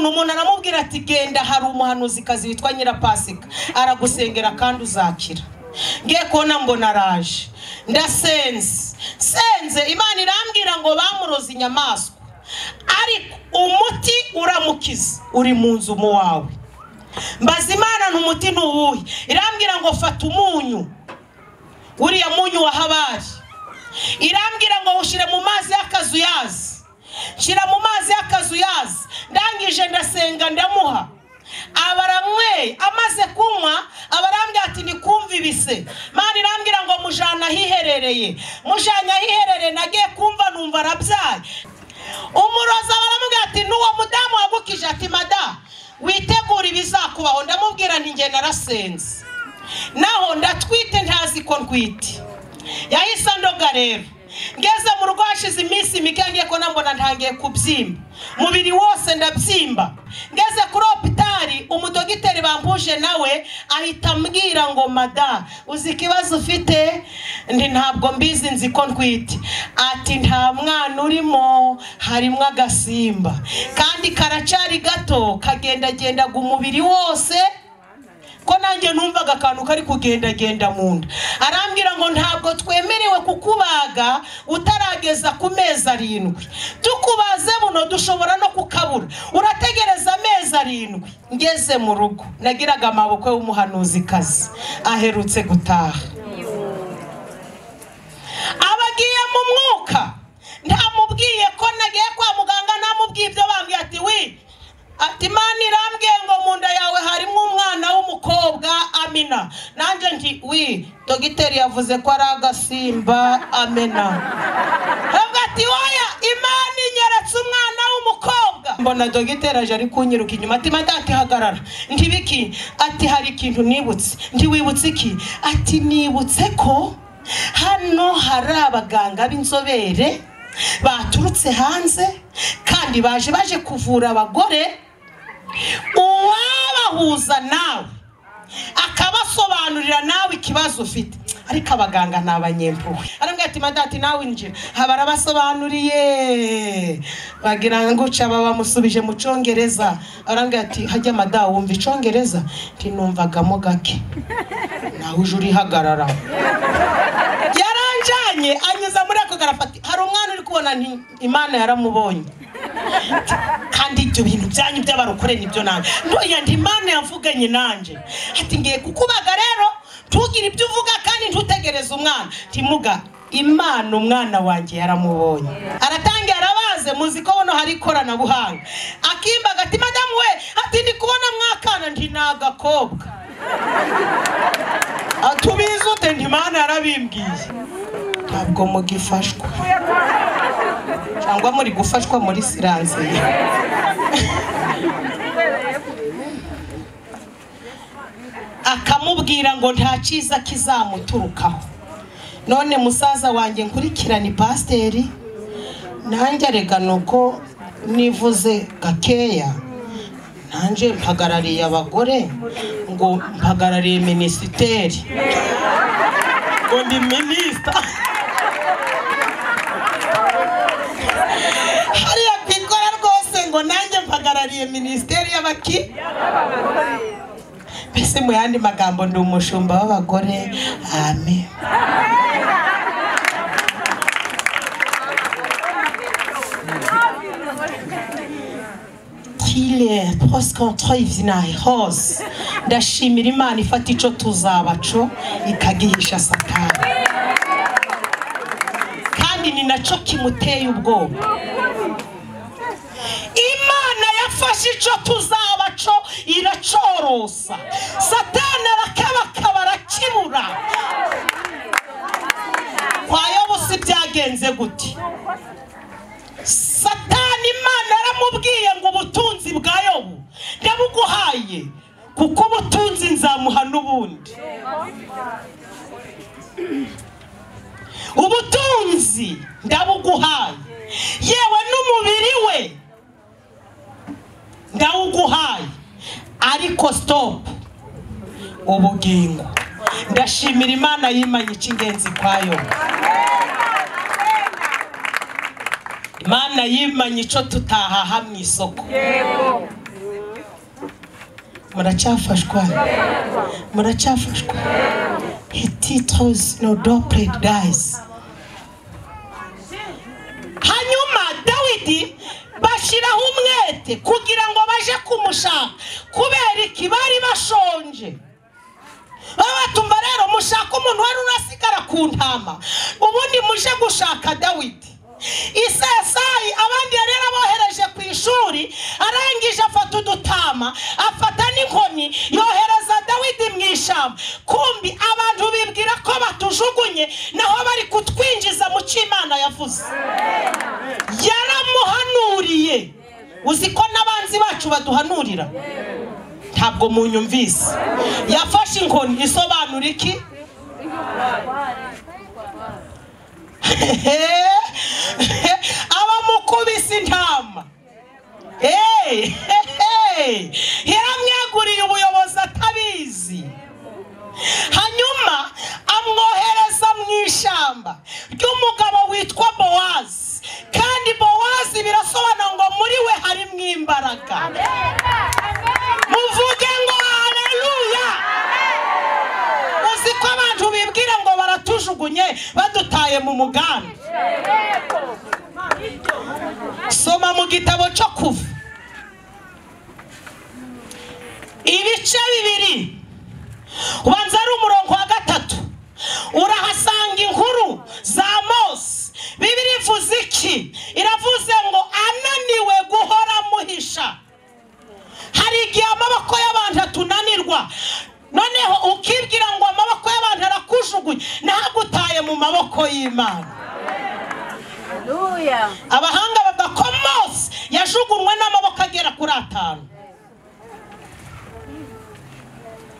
Umuntu aramubwira ati genda hari umuhanuzikazi witwa Nyirapasika aragusengera kandi uzakira. Ngiye kubona mbona araje, ndasenze senze, Imana irambwira ngo bamuroze inyamaswa, ariko umuti uramukiza uri mu nzu mu wawe. Mbaza Imana ntumuti ntuwuhe? Irambwira ngo fata umunyu, uriya munyu wa habari, irambwira ngo ushire mu mazi y'akazuyazi, shira mu mazi y'akazuyazi. Ndangije ndasenga ndamuha, abaranyweye. Amaze kunywa abarambwira ati nikumva ibise. Imana irambwira ngo mujana ahiherereye, mujana ahiherereye. Nagiye kumva numva arabyaye. Umuroza baramubwira ati n'uwo mudamu wagukije, ati mada witegura ibizakubaho. Ndamubwira nti njye narasenze, naho ndatwite ntazi ko ntwite. Yahise andoga rero. Ngeze mu rugo hashize iminsi mike, ngiye ko nambona ntangiye kubyimba umubiri wose, ndabyimba. Ngeze kuri hopitali umudogiteri bampuje nawe ahita ambwira ngo mada uzi ikibazo ufite? Ndi ntabwo mbizi, nzi ko ntwite. Ati nta mwana urimo, harimo agasimba kandi karacari gato, kagendagendaga umubiri wose. Ko nanjye numvaga akantu kari kugendagenda mu nda. Arambwira ngo ntabwo twemerewe kukubaga utarageza ku mezi 7, tukubaze buno dushobora no kukabura, urategereza amezi 7. Ngeze mu rugo nagiraga amaboko y'umuhanuzikazi aherutse gutaha, abagiye mu mwuka. Ntamubwiye ko nagiye kwa muganga, ntamubwiye ibyo bambwiye. Ati wi, ati Imana irambwiye ngo mu nda yawe harimo umwana w'umukobwa Amina. Nanjye nti wi, dogiteri yavuze ko ari agasimba Amina. Ati oya, Imana inyeretse umwana w'umukobwa. Mbona dogiteri aje ari kunyiruka inyuma, ati madati hagarara. Nti biki? Ati hari ikintu nibutse. Nti wibutse iki? Ati nibutse ko hano hari abaganga b'inzobere baturutse hanze kandi baje kuvura abagore, uwabahuza nawe akabasobanurira nawe ikibazo ufite. Ariko abaganga ni abanyempuhwe. Arambwira ati madati nawe injira. Barabasobanuriye bagira ngo uca bamusubije mu Congereza. Arambwira ati hajya mada wumva Icongereza? Nti numvagamo gake. Nawe uje urihagarara. Yaranjanye anyuza muri ako garafati. Hari umwana uri kubona nti Imana yaramubonye. Kandi ibyo bintu byanyu by'abarokore nibyo nanjye ntoya ndi Imana yavuganye nanje. Ati ngiye kukubaga rero ntugire ibyo uvuga kandi ntutegereze umwana. Ntimuga Imana umwana wanjye yaramubonye. Aratangiye arabaze, muzi ko buno hari ikoranabuhanga. Akimbaga ati madamu we, ati ndi kubona mwakana. Nti nagakobwa. Atubizi ute? Nti Imana yarabimbwiye. Ntabwo mugifashwa cyangwa muri gufashwa muri siranse. Akamubwira ngo nta cyiza kizamuturukaho. None musaza wanjye nkurikirana pasiteri, nanjye arega nuko nivuze gakeya, nanjye mpagarariye abagore, ngo mpagarariye minisiteri, ngo ndi minisita. Hariya kwikora rwose ngo nanjye mpagarariye minisiteri y'abaki. Mbese mu yandi magambo ndi umushumba w'abagore. Amen. Kile hose ndashimira Imana ifata ico tuzabaco ikagihisha Satani, kandi ni naco kimuteye ubwoba. Imana yafashe ico tuzabaco iracorosa, Satani arakabakaba arakibura. Kwa Yobu si byagenze gute? Satani Imana yaramubwiye ngo ubutunzi bwa Yobu ndabuguhaye, kuko ubutunzi nzamuha n'ubundi. Ubutunzi ndabuguhaye, yewe n'umubiri we ndawuguhaye, ariko stop ubugingo. Ndashimira Imana yimanye icy'ingenzi kwayo. Imana yimanye ico tutahaha mu isoko. Muracyafashwa? Muracyafashwa? Titles no dopplet dies. Hanyuma Dawidi bashiraho umwete kugira ngo baje kumushaka, kubera iki? Bari bashonje. Babatumva rero mushaka umuntu wari urasigara ku ntama, ubundi muje gushaka Dawidi. Isayi abandi yari yarabohereje ku ishuri, arangije afata udutama, afata n'inkoni, yohereza Dawidi mu ishyamba. Kumbi abantu bibwira ko batujugunye, naho bari kutwinjiza mu cyo Imana yavuze. Yaramuhanuriye. Uzi ko n'abanzi bacu baduhanurira? Ntabwo munyumvise. Yafashe inkoni isobanura iki? Abamukubise intama. Yaramweguriye ubuyobozi atabizi. Hanyuma amwohereza mu ishyamba ry'umugabo witwa Bowazi. Kandi Bowazi birasobanura ngo muri we harimo imbaraga. Muvuge ngo haleluya. Uzi ko abantu bibwira ngo baratujugunye badutaye mu mugambi. Soma mu gitabo cyo Kuva ibice 2, ubanza ari umurongo wa 3, urahasanga inkuru za Mose. Bibiliya ivuze iki? Iravuze ngo ananiwe guhora muhisha. Hari igihe amaboko y'abantu atunanirwa, noneho ukibwira ngo amaboko y'abantu arakujugunye, nahagutaye mu maboko y'Imana. Abahanga bavuga ko Mose yajugunywe n'amaboko agera kuri 5.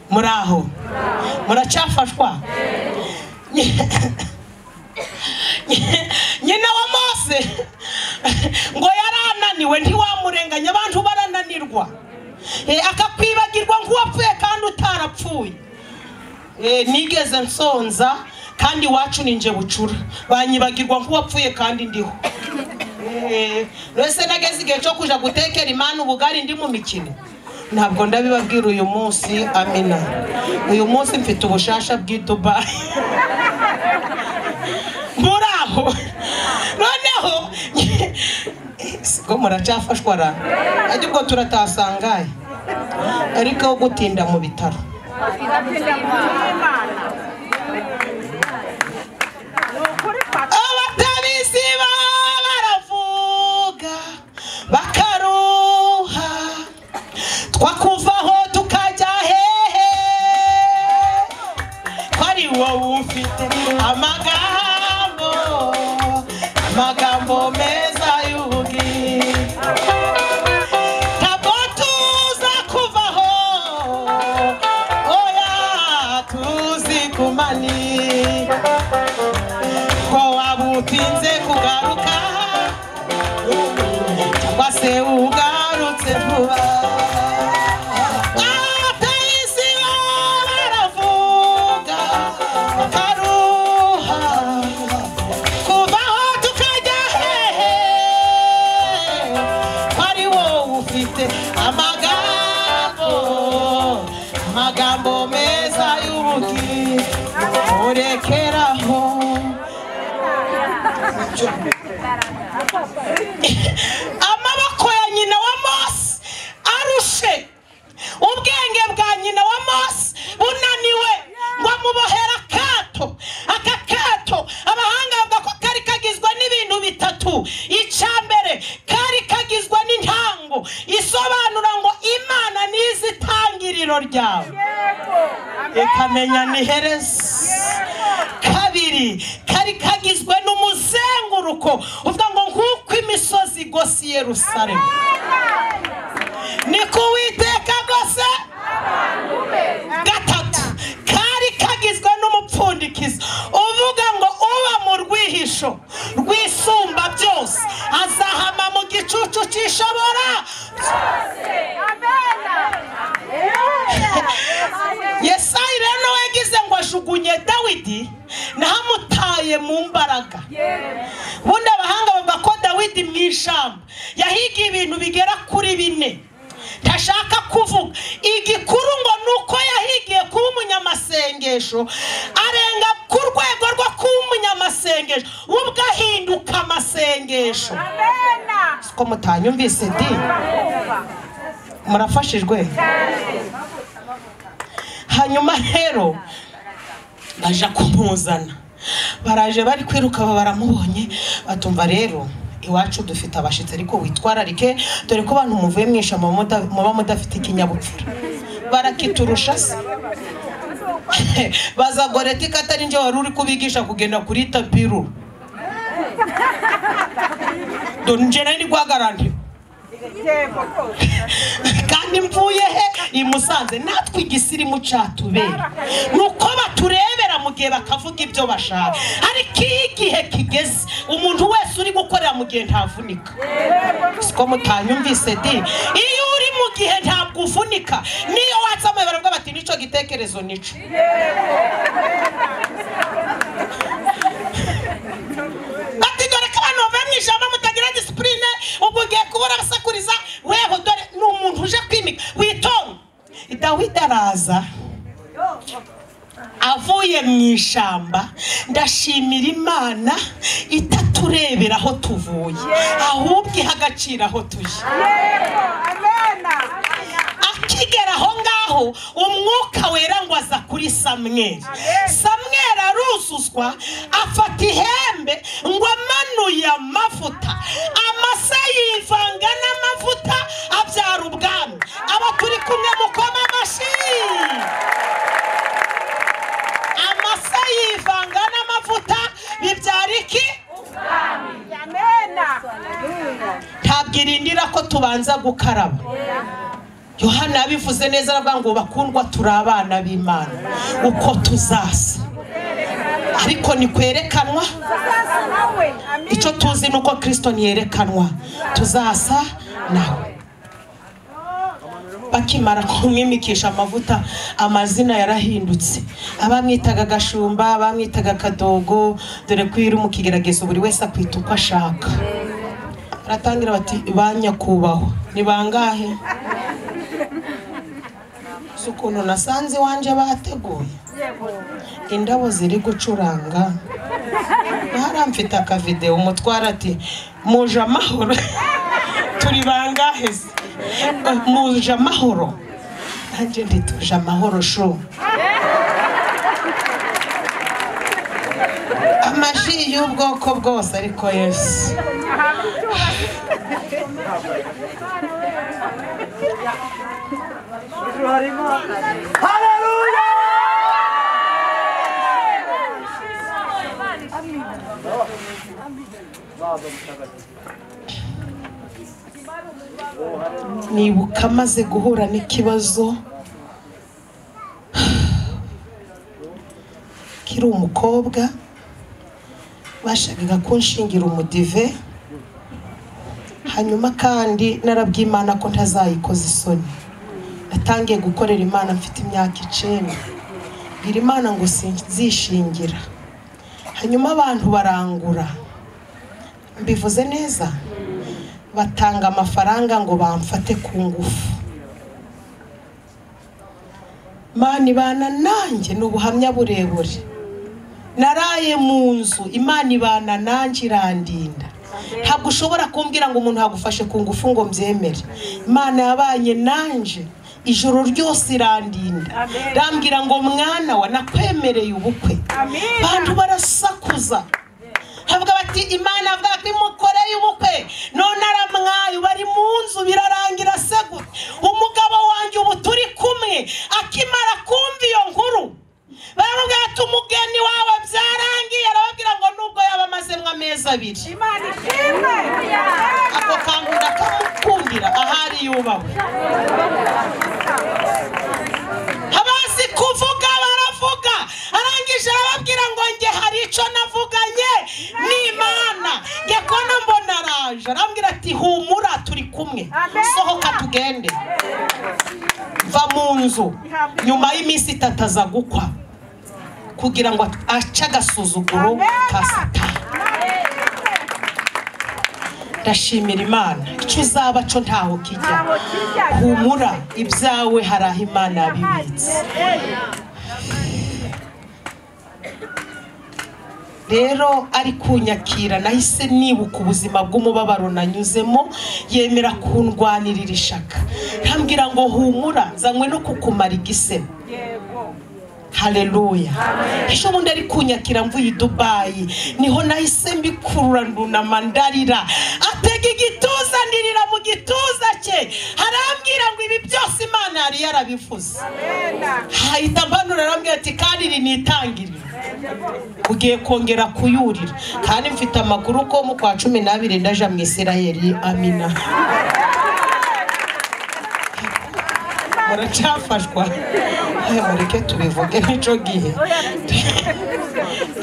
Muraho? Muracyafashwa? Nyina wa Mose ngo yarananiwe, ntiwamurenganya, abantu barananirwa. Akakwibagirwa nk'uwapfuye kandi utarapfuye. Nigeze nsonza kandi iwacu ninje bucura, banyibagirwa nk'uwapfuye kandi ndiho. Rwese nageze igihe cyo kuja gutekera Imana ubugari ndi mu mikino. Ntabwo ndabibabwira uyu munsi, amina. Uyu munsi mfite ubushasha bw'i Dubai. Muraho? Noneho siko muracyafashwa ra? Ajya ubwo turatasangaye, ariko gutinda mu bitaro. Abatabizi baravuga bakaruha, twakuvaho tukajya hehe? Ko ari wowe ufite amagambo, amagambo meza y'ubugingo. Ntabwo tuza kuvaho, oya tuzikumani, ko waba utinze kugaruka cyangwa se ugarutse vuba. Abatayisi baravuga bakaruha, kuvaho tukajya hehe? Ko ari wowe ufite amagambo, amagambo meza y'ubugingo, urekeraho. Amaboko ya nyina wa Mose arushe, ubwenge bwa nyina wa Mose bunaniwe, ngo amubohera akato. Aka kato abahanga bavuga ko kari kagizwe n'ibintu 3. Icya mbere kari kagizwe n'intango isobanura ngo Imana nizi itangiriro ryawe, ikamenya n'iherezo. 2, kari kagizwe n'umuzenguruko uvuga ngo nk'uko imisozi igose i Yerusalemu, niko Uwiteka agose. 3, kari kagizwe n'umupfundikizo uvuga ngo uba mu rwihisho rwisumba byose azahama mu gicucu cy'ishobora. Yesayi rero yagize ngo ajugunye Dawidi, nahamutaye mu mbaraga. Ubundi abahanga bavuga ko Dawidi mu ishyamba yahigiye ibintu bigera kuri 4 ntashaka kuvuga. Igikuru Amasengesho, arenga ku rwego rwo kuba umunyamasengesho, ubwo ahinduka amasengesho. Siko mutanyumvise di? Murafashijwe? Hanyuma rero baje kumuzana, baraje bari kwiruka baramubonye, batumva rero iwacu dufite abashitsi, ariko witwararike dore ko abantu muvuye mwisha muba mudafite ikinyabupfura, barakiturusha se. Baza Goreti katari nje wari uri kubigisha kugenda kuri tapiru, nje nari guhagarara kandi mvuye he i Musanze. Natwe igisirimu cyatubera nuko baturebera mu gihe bakavuga ibyo bashaka, ariko iyo igihe kigeze umuntu wese uri gukorera mu gihe ntavunika. Siko mutanyumvise di? Iyo uri mu gihe ntabwo uvunika, niyo watsamaye baravuga bati nico gitekerezo nico. Bati dore ko abantu bavuye mu ijambo mutagira discipline, ubwo ugiye kubura abasakuriza weho, dore ni umuntu uje kwimika witonda. Dawidi araza avuye mu ishamba. Ndashimira Imana itaturebera aho tuvuye, ahubwo iha agaciro aho tuje. Akigera aho ngaho umwuka wera ngo aza kuri Samweli. Samweli aruzuzwa, afata ihembe ngo amanuye amavuta, amase yivanga n'amavuta abyara ubwami. Aba turi kumwe mukoma amashyi. Amase yivanga n'amavuta bibyara iki? Ntabwo irindira ko tubanza gukaraba. Yohana yabivuze neza aravuga ngo bakundwa turi abana b'Imana uko tuzasa, ariko ni kwerekanwa. Icyo tuzi nuko Kristo niyerekanwa tuzasa nawe. Bakimara kumwimikisha amavuta amazina yarahindutse. Abamwitaga Gashumba, abamwitaga Kadogo, dore ko iri mu kigeragezo buri wese akwita uko ashaka. Baratangira bati ba nyakubahwa ni bangahe? Ukuntu nasanze iwanje bateguye indabo ziri gucuranga, mfite akavideo. Umutwara ati muje amahoro turi bangahe? Muje amahoro? Nanjye ndituje amahoro shu. Amaji y'ubwoko bwose, ariko Yesu. Haleluya! Nibuka maze guhura n'ikibazo kiri umukobwa bashakaga kunshingira umudive, hanyuma kandi narabwiye Imana ko ntazayikoza isoni. Natangiye gukorera Imana mfite imyaka 9, bwira Imana ngo sinzishingira. Hanyuma abantu barangura, mbivuze neza, batanga amafaranga ngo bamfate ku ngufu. Imana ibana nanjye, ni ubuhamya burebure. Naraye mu nzu, Imana ibana nanjye irandinda. Ntabwo ushobora kumbwira ngo umuntu yagufashe ku ngufu ngo mbyemere. Imana yabanye nanjye ijoro ryose irandinda, rambwira ngo mwana wa nakwemereye ubukwe. Abantu barasakuza havuga bati Imana avuga ko imukoreye ubukwe none aramwaye, bari mu nzu birarangira se gute? Umugabo wanjye ubu turi kumwe akimara kumva iyo nkuru baramubwira ati umugeni wawe byarangiye. Arababwira ngo nubwo yaba amazemo amezi 2. Imana ishimwe. Ako kantu ndakamukundira ahari yubahwe. Abazi kuvuga baravuga, arangije arababwira ngo nge hari icyo navuganye n'Imana. Nge kona mbona araje arambwira ati humura turi kumwe, sohoka tugende. Va mu nzu. Nyuma y'iminsi 3 aza gukwa kugira ngo ace agasuzuguro ka Satani. Ndashimira Imana, icyo uzaba cyo ntaho kijya. Humura ibyawe hari aho Imana yabibitse. Rero ari kunyakira nahise nibuka ubuzima bw'umubabaro nanyuzemo, yemera kundwanirira ishaka, ntambwira ngo humura nzanywe no kukumara igisebo. Haleluya. Ejo bundi ari kunyakira mvuye i Dubai, niho nahise mbikurura ndunama ndarira, atega igituza ndirira mu gituza cye, arambwira ngo ibi byose Imana yari yarabivuze. Hahita mpanura arambwira ati kandi iri ni itangiriro, ugiye kongera kuyurira, kandi mfite amakuru ko mu kwa 12 ndaja mu Isirayeli. Amina. Muracyafashwa? Mureke tubivuge nico gihe.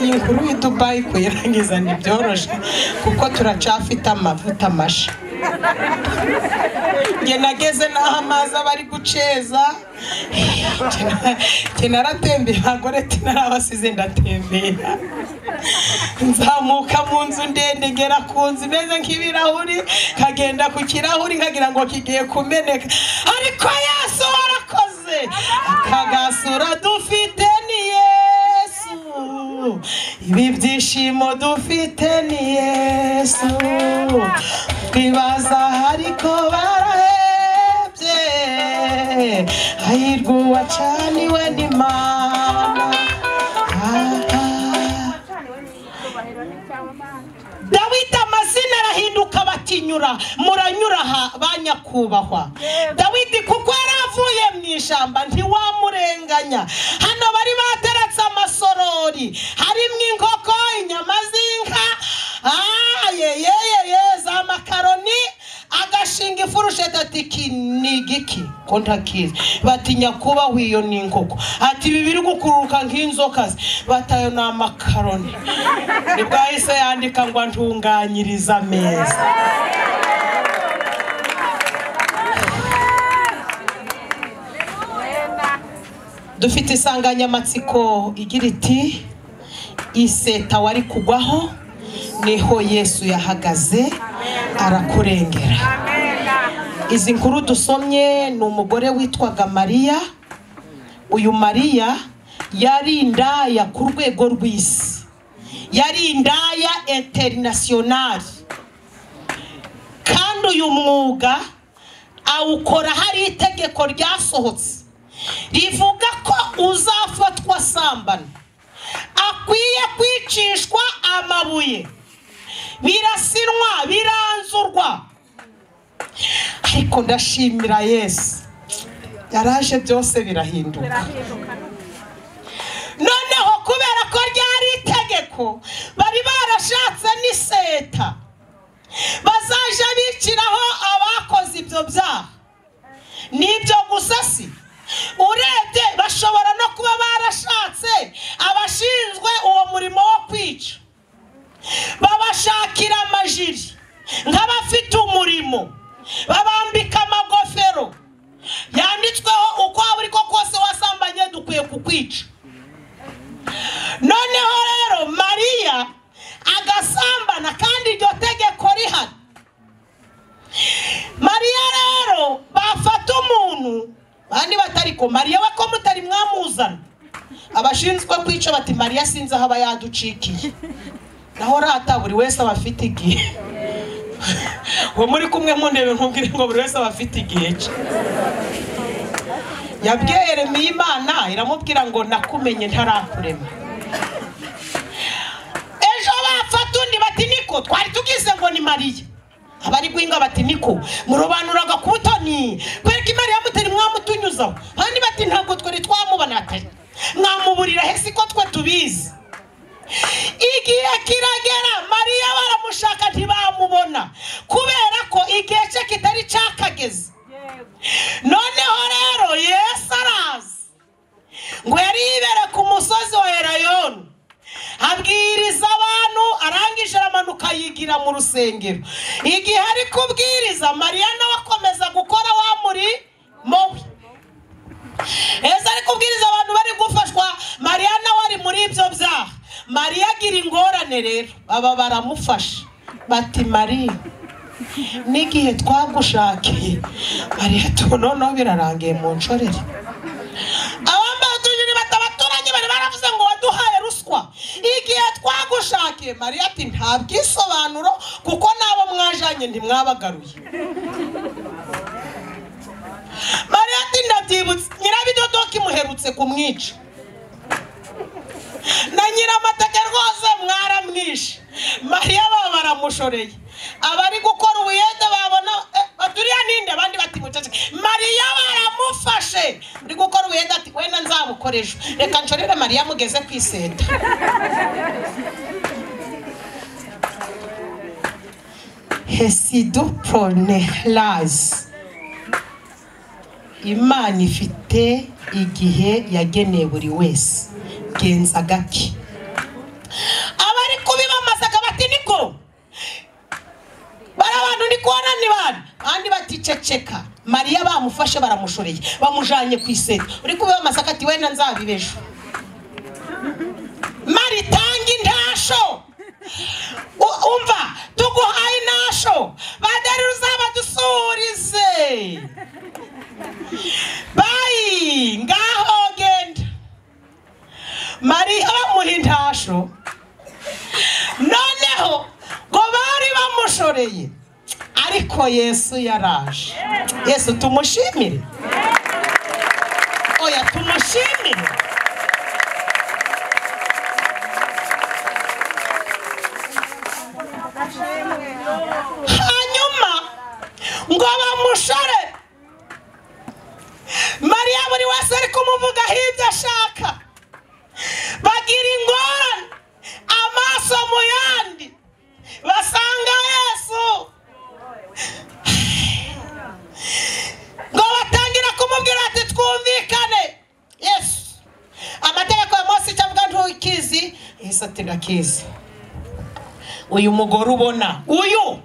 Iyi nkuru y'i Dubai kuyirangiza ntibyoroshe kuko turacafite amavuta amasha. Nge nageze n'aho amazi aba ari guceza, nge naratembera, abagore tinarabasize ndatembera, nzamuka mu nzu ndende ngera ku nzu imeze nk'ibirahuri, nkagenda ku kirahuri nkagira ngo kigiye kumeneka, ariko Yesu warakoze. Akagasura dufite ni Yesu, ibi byishimo dufite ni Yesu, twibaza ariko barahebye, hahirwa uwacaniwe n'Imana. Dawidi amazina arahinduka batinyura, muranyura aha banyakubahwa. Dawidi kuko yaravuye mu ishyamba ntiwamurenganya. Hano bari bateretse amasorori harimo inkoko, inyama z'inka, za makaroni, agashinga ifurusheti ati iki ni igiki ko ntakizi. Bati nyakubahwa iyo ni inkoko. Ati ibi biri gukururuka nk'inzoka, batayo ni amakaroni. Nibwo yahise yandika ngo antunganyiriza ameza. Dufite insanganyamatsiko igira iti iseta wari kugwaho niho Yesu yahagaze arakurengera. Izi nkuru dusomye ni umugore witwaga Mariya. Uyu Mariya yari indaya ku rwego rw'isi, yari indaya international, kandi uyu mwuga awukora hari itegeko ryasohotse rivuga ko uzafatwa asambana akwiye kwicishwa amabuye, birasinwa biranzurwa. Ariko ndashimira Yesu yaraje byose birahinduka. Noneho kubera ko ryari itegeko bari barashatse n'iseta bazaje biciraho abakoze ibyo byaha. Nibyo gusa si urebye bashobora no kuba barashatse abashinzwe uwo murimo wo kwica, babashakira amajiri nk'abafite umurimo, babambika amagofero yanditsweho uko waba uri ko kose wasambanye dukwiye kukwica. Noneho rero Mariya agasambana kandi iryo tegeko rihari. Mariya rero bafata umuntu bandi batariko Mariya we ko mutari mwamuzana, abashinzwe kwica bati Mariya sinzi aho aba yaducikiye. Naho rata buri wese aba afite igihe. Uwo muri kumwe mundebe nkubwire ngo buri wese aba afite igihe cye. Yabwiye Yeremiya Imana iramubwira ngo nakumenye ntarakurema. Ejo bafata undi bati niko twari tugize ngo ni Mariya. Abari guhinga bati niko murobanuraga ku butoni kwereka Mariya mutari mwamutunyuzaho. Abandi bati ntabwo twari twamubona, mwamuburira he siko twe tubizi. Igihe kiragera Mariya baramushaka ntibamubona kubera ko igihe cye kitari cyakageze. Noneho rero Yesu araza ngo yari yibere ku musozi wa Elayono abwiriza abantu, arangije aramanuka yigira mu rusengero. Igihe ari kubwiriza Mariya nawe akomeza gukora wa murimo we. Yesu ari kubwiriza abantu bari gufashwa, Mariya nawe ari muri ibyo byaha. Mariya agira ingorane rero, aba baramufasha bati Mariya n'igihe twagushakiye Mariya noneho birarangiye mu nshorere. Abambaye utujiri bati abaturanyi bari baravuze ngo waduhaye ruswa, igihe twagushakiye Baramuhakiye. Mariya ati nta bwisobanuro kuko nabo mwajanye ntimwabagaruye. Mariya ati ndabyibutse, nyirabidodoki muherutse kumwica, na nyiramateke rwose mwaramwishe. Mariya baba baramushoreye, abari gukora ubuyede babona baturiya ninde, abandi bati muceceke. Mariya baramufashe, uri gukora ubuyede ati wenda nzabukoresha, reka nshorere Mariya mugeze ku iseta. Hesidu pronelaz. Imana ifite igihe yageneye buri wese. Genza gake. Abari kubiba amasaka bati niko bari abantu ndi kubona ni bana, abandi bati ceceka. Mariya bamufashe baramushoreye, bamujanye ku iseta. Uri kubiba amasaka ati wenda nzabibejo. Mari tanga intasho, umva tuguhaye intasho, badari uzabadusurize. Bayi ngaho genda. Mariya bamuha intasho, noneho ngo bari bamushoreye, ariko Yesu yaraje. Yesu tumushimire. Oya tumushimire. Hanyuma ngo bamushore, Mariya buri wese ari kumuvugaho ibyo ashaka. Bagira ingorane, amaso mu yandi, basanga Yesu. Ngo batangira kumubwira ati twumvikane. Yesu, amategeko ya Mose icyo avuga ntukizi? Yesu ati ndakizi. Uyu mugore ubona uyu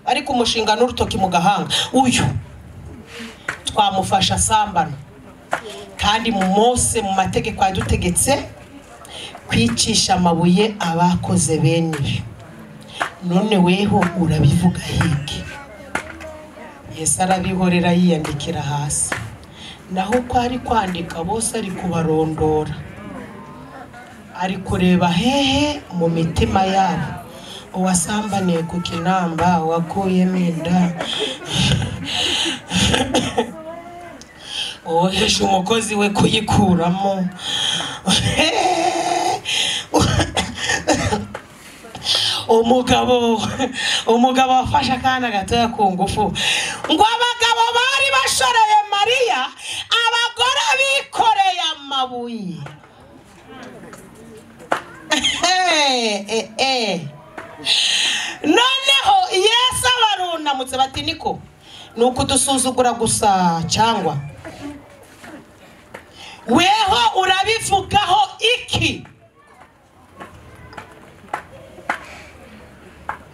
ari kumushinga n'urutoki mu gahanga, uyu twamufasha asambana, kandi mu Mose mu mategeko yadutegetse kwicisha amabuye abakoze bene ibi, none weho urabivuga hiki? Yesu arabihorera yiyandikira hasi. Naho uko ari kwandika bose ari kubarondora, ari kureba hehe mu mitima yabo. Uwasambaniye ku kinamba, wakuyemo inda, uwohesha umukozi we kuyikuramo, umugabo wafashe akana gatoya ku ngufu. Ngo abagabo bari bashoreye Mariya, abagore bikoreye amabuye. Noneho Yesu abarunamutse bati niko ni ukudusuzugura gusa cyangwa weho urabivugaho iki?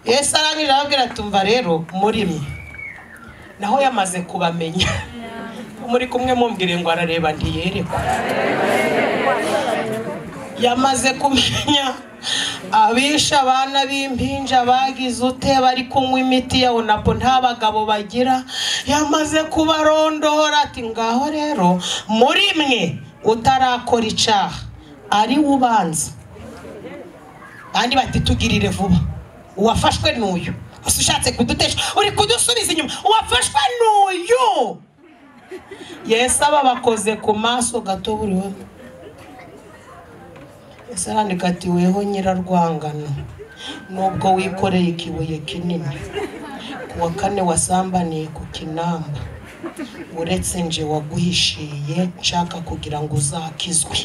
Yesu arangije arababwira ati umva rero muri mwe, naho yamaze kubamenya. Muri kumwe mumbwire ngo arareba ntiyerekwa. Yamaze kumenya abisha abana b'impinja bagize ute, bari kunywa imiti ya onapo nta bagabo bagira. Yamaze kubarondora ati ngaho rero muri mwe utarakora icaha ari ubanza. Kandi bati tugirire vuba, uwafashwe n'uyu. Ushatse kudutesha uri kudusubiza inyuma, uwafashwe n'uyu. Yesu aba bakoze ku maso gato buri we. Yesu arandika ati weho nyirarwangano, nubwo wikoreye ikibuye kinini, ku wa kane wasambaniye ku kinamba, uretse nje waguhishiye nshaka kugira ngo uzakizwe.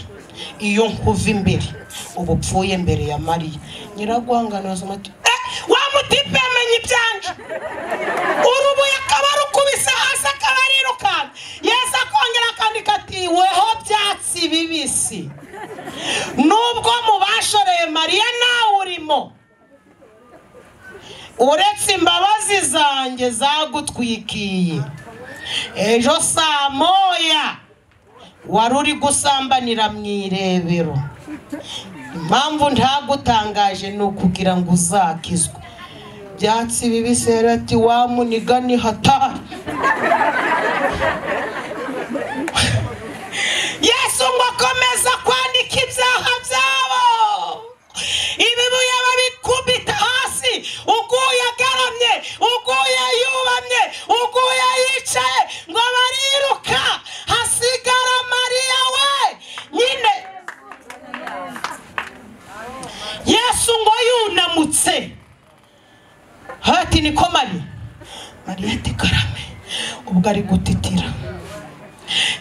Iyo nkuva imbere uba upfuye mbere ya Mariya. Nyirarwangano asoma ati wa mutipe yamenye ibyanje, urubuye akaba rukubise hasi akaba arirukanka. Yesu akongera akandika ati weho byatsi bibisi, nubwo mubashoreye Mariya nawe urimo, uretse imbabazi zanjye zagutwikiye, ejo saa moya wari uri gusambanira mu irebero. Impamvu ntagutangaje ni ukugira ngo uzakizwe. Byatsi bibisi ati wa muniga ni hatari. Yesu ngo akomeza kwandika ibyaha byabo, ibibuye babikura Ubwo ari gutitira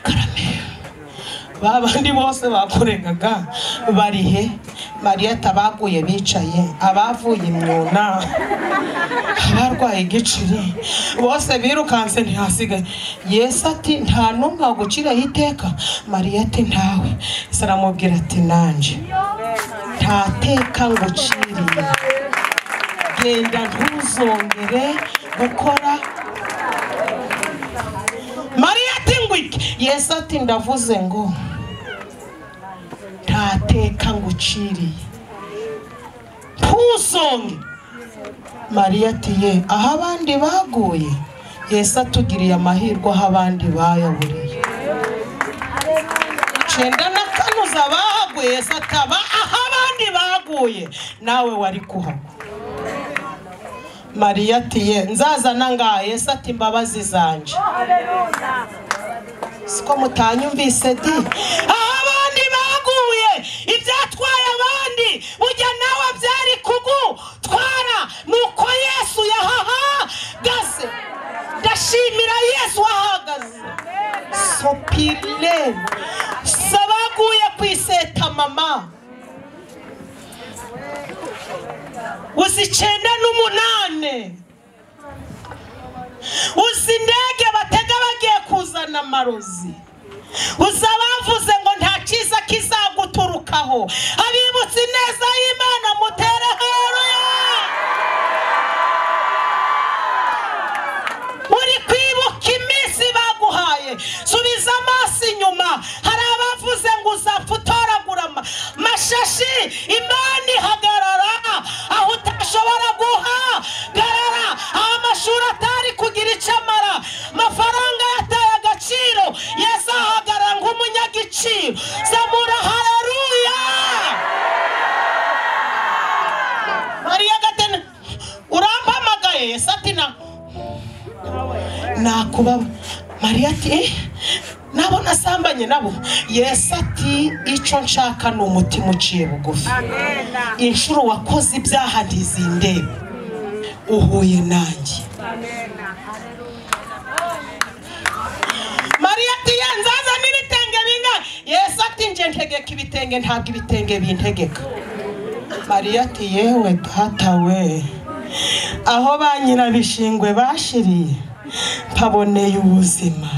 karame, babandi bose bakoregaga barihe? Mariya atabaguye bicaye, abavuye imyuna, abarwaye igicuri, bose birukanse ntihasigaye. Yesu ati nta n'umwe waguciraho iteka? Mariya ati ntawe. Yesu aramubwira ati nanje nta teka nguciriye, genda ntuzongere gukora. Mariya ati ngwiki? Yesu ati ndavuze ngo nta teka nguciriye, ntuzonge. Mariya ati ye, aho abandi baguye Yesu atugiriye amahirwe, aho abandi bayaburiye. 94 uzabahaguye, Yesu ataba aho abandi baguye nawe wari kuhagwa. Mariya ati ye, nzazana ngaha? Yesu ati imbabazi zanje. Siko mutanyumvise di? Aho abandi baguye, ibyatwaye abandi ujya nawe byari kugutwara, nuko Yesu yahahagaze. Ndashimira Yesu wahagaze. Sopile sabaguye kwiseta mama uzi 98, uzi indege batega bagiye kuzana amarozi, uzi abavuze ngo nta cyiza kizaguturukaho. Abibutse ineza y'Imana mutere haleluya. Uri kwibuka iminsi baguhaye, subiza amaso inyuma. Hari abavuze ngo uzapfa utoragura amashashi, Imana ihagarara aho utashobora guhagarara, aho amashuri atari kugira icyo amara, amafaranga yataye agaciro, Yesu ahagarara nk'umunyagiciro. Zamura haleluya. Mariya gatene urampamagaye? Yesu ati nakuba. Mariya ati nabo nasambanye nabo. Yesu ati icyo nshaka ni umutima uciye bugufi. Inshuro wakoze ibyaha ntizindeba, uhuye nanjye. Mariya ati nzaza n'ibitenge bingahe? Yesu ati nje ntegeka ibitenge, ntabwo ibitenge bintegeka. Mariya ati yewe data we, aho ba nyirabishingwe bashiriye mpaboneye ubuzima.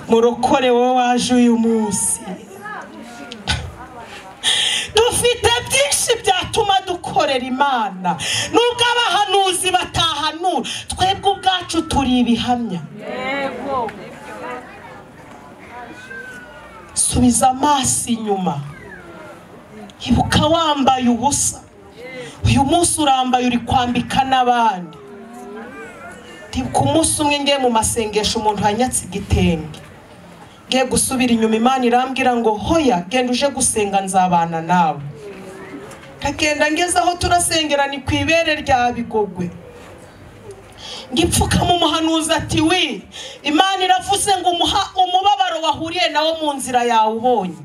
Murokore wowe waje uyu munsi, dufite byinshi byatuma dukorera Imana. Nubwo abahanuzi batahanura, twebwe ubwacu turi ibihamya. Subiza amaso inyuma, ibuka wambaye ubusa. Uyu munsi urambaye, uri kwambika n'abandi. Ku munsi umwe ngiye mu masengesho, umuntu yanyatse igitenge, ngiye gusubira inyuma, Imana irambwira ngo hoya, genda uje gusenga nzabana nawe. Ndagenda ngeze aho turasengera ni ku ibere rya Bigogwe, ngipfukama umuhanuzi ati wi, Imana iravuze ngo umubabaro wahuriye nawo mu nzira yawe ubonye,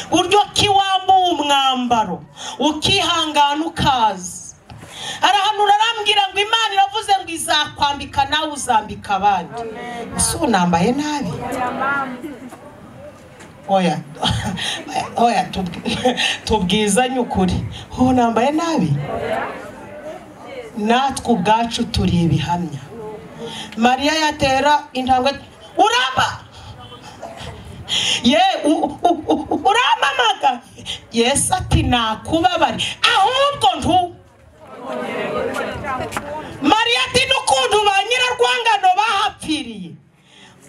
buryo ki wambuwe umwambaro ukihangana ukaza. Arahanura arambwira ngo Imana iravuze ngo izakwambika nawe uzambika abandi. Ese ubu nambaye nabi? Oya oya, tubwizanye ukuri, ubu nambaye nabi? Natwe ubwacu turi ibihamya. Mariya yatera intambwe, uramba ye urampamaga? Yesu ati nakubabari, ahubwo ntu. Mariya ati n'ukuntu ba nyirarwangano bahapfiriye,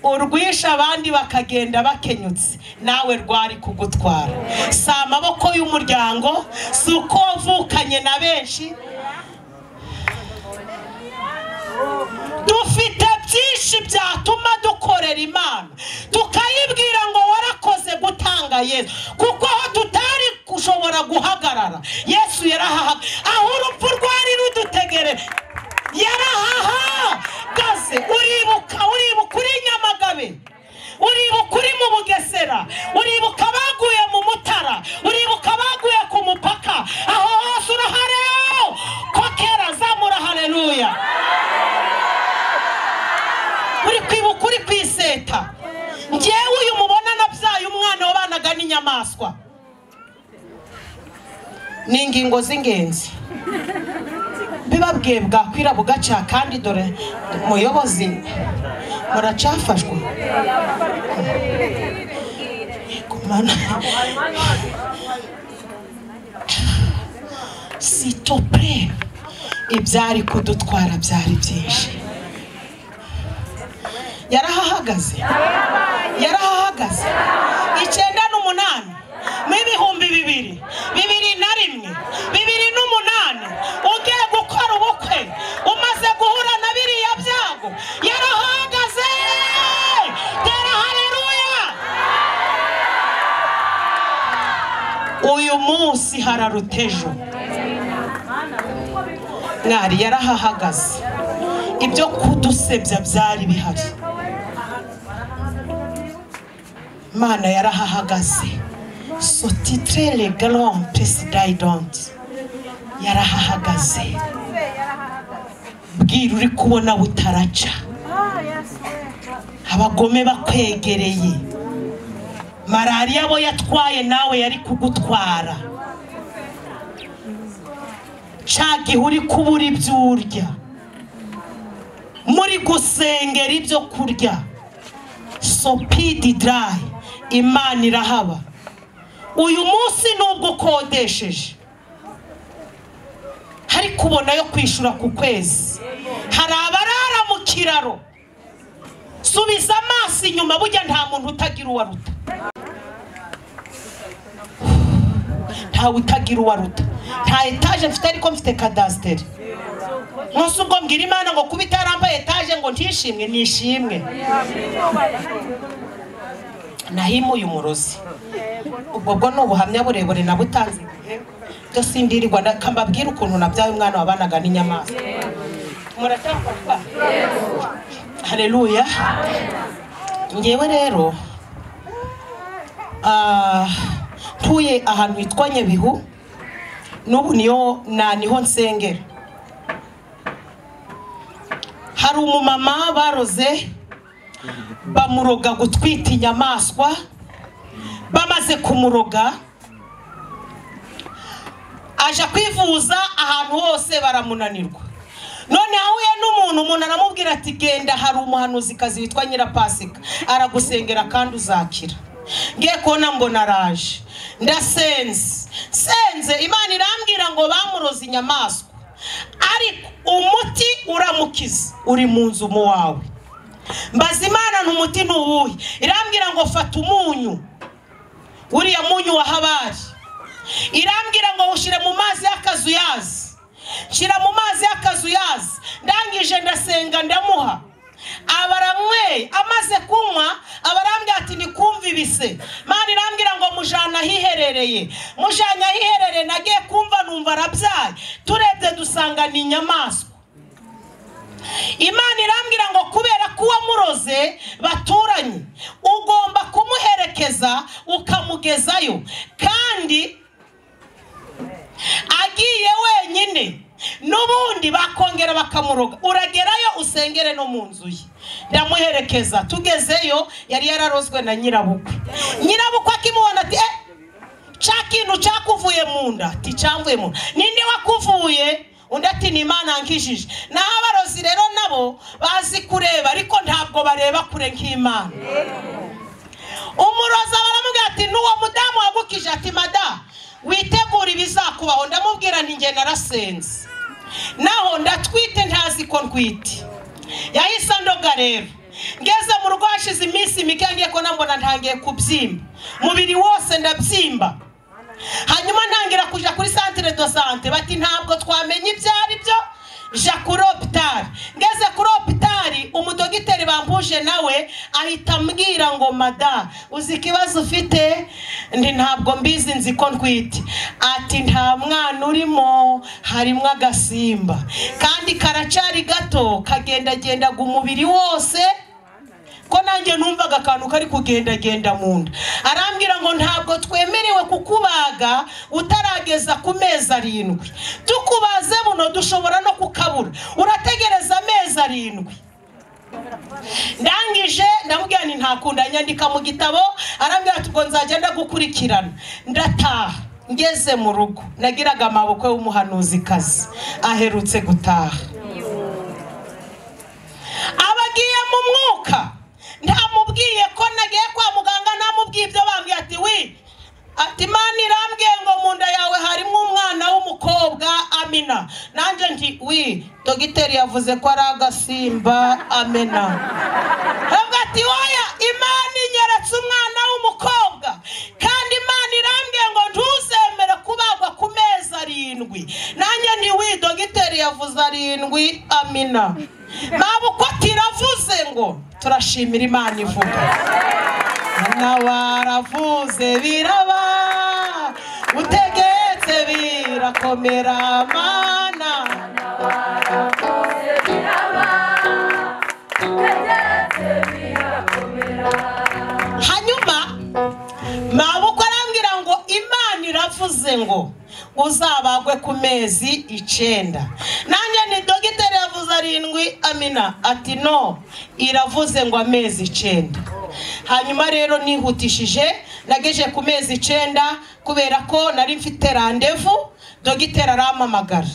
urwisha abandi bakagenda bakenyutse, nawe rwari kugutwara. Si amaboko y'umuryango, si uko wavukanye na benshi. Dufite byinshi byatuma dukorera Imana, tukayibwira ngo warakoze gutanga Yesu, kuko aho tutari gushobora guhagarara Yesu yarahahaga, aho urupfu rwari rudutegere yarahahagaze. Uribuka, uribuka uri Nyamagabe, uribuka uri mu Bugesera, uribuka baguye mu Mutara, uribuka baguye ku mupaka, aho hose urahari kokera. Zamura haleluya. n'inyamaswa. Ni ingingo z'ingenzi bibabwiye bwakwira bugaca, kandi dore muyobozi muracafashwa. Sitopre, ibyari kudutwara byari byinshi. Yarahahagaze, yarahahagaze. 98 mu 2021 2008 ugiye gukora ubukwe umaze guhura na biriya byago, yarahagaze. Tera haleluya. Uyu munsi hararutejo mwari, yarahahagaze. Ibyo kudusebya byari bihari, Mana yarahahagaze. So titre le grand president yarahahagaze. Bwira uri kubona butaraca, abagome bakwegereye, malariya bo yatwaye nawe yari kugutwara, ca gihe uri kubura ibyo urya, muri gusengera ibyo kurya, sopidi dry, Imana irahaba. Uyu munsi nubwo ukodesheje hari kubona yo kwishura ku kwezi, hari abarara mu kiraro. Subiza amaso inyuma, burya nta muntu utagira uwaruta, ntawe utagira uwaruta. Nta etaje mfite ariko mfite kadasiteri. Nkusi ubwo mbwira Imana ngo kuba itarambaye etaje ngo ntishimwe, nishimwe. Nahimuye umurozi. Ubwo bwo ni ubuhamya burebure nabutanze igihe byo sindirirwa ndakambabwira ukuntu nabyaye umwana wabanaga n'inyamaswa. Muracyafashwa? Haleluya. Ngewe rero ntuye ahantu hitwa Nyabihu, n'ubu niyo niho nsengera. Hari umumama baroze bamuroga gutwita inyamaswa. Bamaze kumuroga aja kwivuza ahantu hose baramunanirwa. None ahuye n'umuntu, umuntu aramubwira ati genda hari umuhanuzikazi witwa Nyirapasika aragusengera kandi uzakira. Ngiye kubona mbona araje, ndasenze senze, Imana irambwira ngo bamuroze inyamaswa, ariko umuti uramukiza uri mu nzu mu wawe. Mbaza Imana n'umuti n'uwuhe? Irambwira ngo fata umunyu, uriya munyu wa habari. Irambwira ngo ushire mu mazi y'akazuyazi. Shira mu mazi y'akazuyazi. Ndangije ndasenga ndamuha, abaramwe amaze kunywa abarambwira ati nikumva ibise. Mana irambwira ngo mujana hiherereye, mujana hiherereye. Nagiye kumva numva arabyaye, turebye dusanga ni inyamaswa. Imana irambwira ngo kubera ko wamuroze baturanye, ugomba kumuherekeza ukamugezayo, kandi agiye wenyine n'ubundi bakongera bakamuroga. Uragerayo usengere no mu nzu ye. Ndamuherekeza, tugezeyo yari yararozwe na nyirabukwe. Nyirabukwe akimubona ati ca kintu cyakuvuye mu nda. Ati cyamvuye mu nda. Ninde wakuvuye? Undi ati ni Imana nkijije. Naho abarozi rero nabo bazi kureba, ariko ntabwo bareba kure nk'Imana. Umuroza baramubwira ati n'uwo mudamu wagukije. Ati mada witegura ibizakubaho. Ndamubwira nti nge narasenze, naho ndatwite ntazi ko ntwite. Yahise andoga rero. Ngeze mu rugo hashize iminsi mike, ngiye ko nambona ntangiye kubyimba umubiri wose, ndabyimba. Hanyuma ntangira kuja kuri centre de santé, bati ntabwo twamenye ibyo ari byo, ja kuri hôpital. Ngeze kuri hôpital umudogiteri bampuje nawe ahita ambwira ngo mada uzi ikibazo ufite? Ndi ntabwo mbizi, nzi ko ntwite. Ati nta mwana urimo, harimo agasimba kandi karacari gato, kagendagendaga umubiri wose. Ko nanjye numvaga akantu kari kugendagenda mu nda. Arambwira ngo ntabwo twemerewe kukubaga utarageza ku mezi 7. Tukubaze buno dushobora no kukabura, urategereza amezi 7. Ndangije ndamubwira nti ntakunda, nyandika mu gitabo. Arambwira ati ubwo nzajya ndagukurikirana. Ndataha, ngeze mu rugo nagiraga amaboko y'umuhanuzikazi aherutse gutaha, abagiye mu mwuka. Ntamubwiye ko nagiye kwa muganga, ntamubwiye ibyo bambwiye. Ati wi, ati Imana irambwiye ngo mu nda yawe harimo umwana w'umukobwa. Amina. Nanjye nti wi, dogiteri yavuze ko ari agasimba. Amena. Aravuga ati oya, Imana inyeretse umwana w'umukobwa, kandi Imana irambwiye ngo ntuzemere kubagwa ku mezi 7. Nanjye nti wi, dogiteri yavuze 7. Amina. Mabukwe ati iravuze ngo turashimira Imana ivuga. Nawaravuze biraba, utegetse birakomera. Mana Nawaravuze biraba, utegetse birakomera. Hanyuma mabukwe arambwira ngo Imana iravuze ngo uzabagwe ku mezi 9. Nanjye ni dogiteri yavuze 7. Amina. Ati no, iravuze ngo amezi 9. Hanyuma rero nihutishije nageje ku mezi 9, kubera ko nari mfite randevu. Dogiteri arampamagara,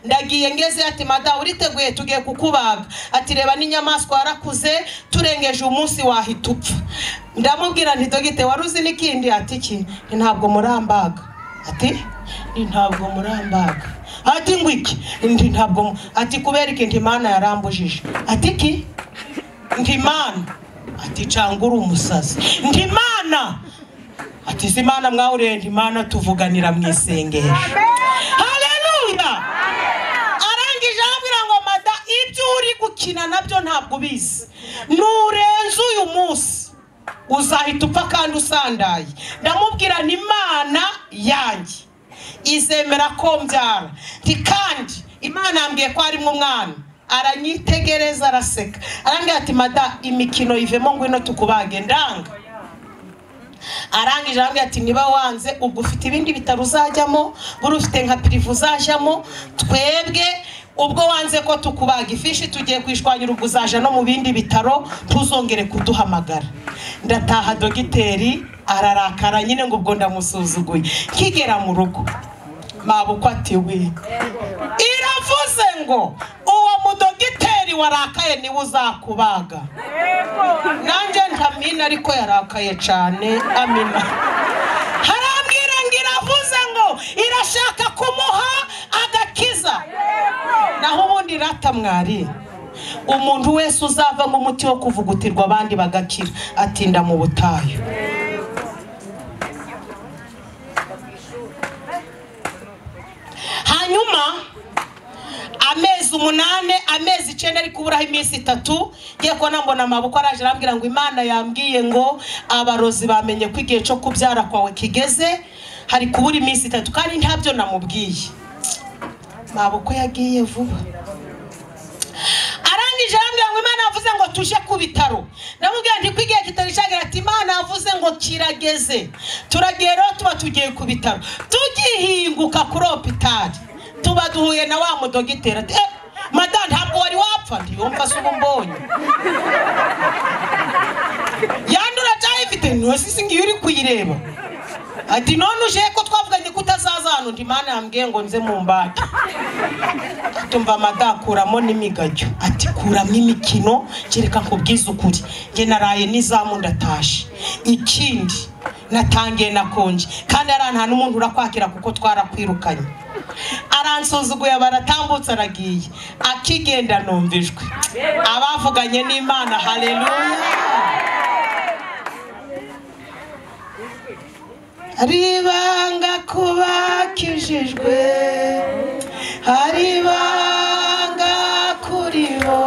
ndagiye ngeze ati mada uriteguye tugiye kukubaga. Ati reba n'inyamaswa yarakuze, turengeje umunsi wahita upfa. Ndamubwira nti dogiteri wari uzi n'ikindi? Ati iki? Ntabwo murambaga. Ati ntabwo murambaga. Ati ngwiki? Nti ntabwo. Ati kubera iki? Nti Imana yarambujije. Ati ki? Nti Imana. Ati cangura umusazi. Nti Imana. Ati si Imana mwahuriye? Nti Imana tuvuganira mu isengesho. Haleluya. Arangije arambwira ngo mada ibyo uri gukina nabyo ntabwo ubizi, nurenze uyu munsi uzahita upfa kandi usandaye. Ndamubwira ni Imana yanjye izemera ko mbyara. Nti kandi Imana yambwiye ko harimo umwana. Aranyitegereza araseka, arambwira ati mada imikino ivemo, ngwino tukubage. Ndanga. Arangije arambwira ati niba wanze ubwo ufite ibindi bitaro uzajyamo, buri ufite nka pirivu uzajyamo, twebwe ubwo wanze ko tukubaga ifishi tugiye kwishwanyura, ubwo uzaja no mu bindi bitaro, ntuzongere kuduhamagara. Ndataha, dogiteri ararakara nyine ngo ubwo ndamusuzuguye. Nkigera mu rugo mabukwe ati we, iravuze ngo uwo mudogiteri warakaye niwe uzakubaga. Nanjye ntamina, ariko yarakaye cyane. Amina. Harambwira ngo iravuze ngo irashaka kumuha agakiza. Naho ubundi rata mwari, umuntu wese uzava mu muti wo kuvugutirwa abandi bagakira atinda mu butayu. Hanyuma amezi 8, amezi 9 ari kuburaho iminsi 3, ngiye kubona mbona amaboko araje arambwira ngo Imana yambwiye ngo abarozi bamenye ko igihe cyo kubyara kwawe kigeze, hari kubura iminsi 3, kandi ntabyo namubwiye. Maboko yagiye vuba. Arangije arambwira ngo Imana yavuze ngo tuje ku bitaro. Ndamubwira nti ko igihe kitari cyagera. Ati Imana yavuze ngo kirageze. Turagiye rero tuba tugiye ku bitaro. Tugihinguka kuri hopitali tuba duhuye na wa mudogiteri. Ati mada ntabwo wari wapfa. Ndiyumva se ubu mbonye yandura cyayifite ntose ngiyo uri kuyireba. Ati none uje ko twavuganye ko utazaza hano? Ndi Imana yambwiye ngo nze mu mbage. Tumva mada kuramo n'imigajyo. Ati kuramo imikino, kereka nkubwize ukuri, nge naraye n'izamu ndatashe. Ikindi natangiye nakonje, kandi ari nta n'umuntu urakwakira kuko twarakwirukanye. Aransuzuguye baratambutse aragiye. Akigenda numvijwe abavuganye n'Imana. Haleluya. Haribanga kubakijijwe, haribanga kuri bo,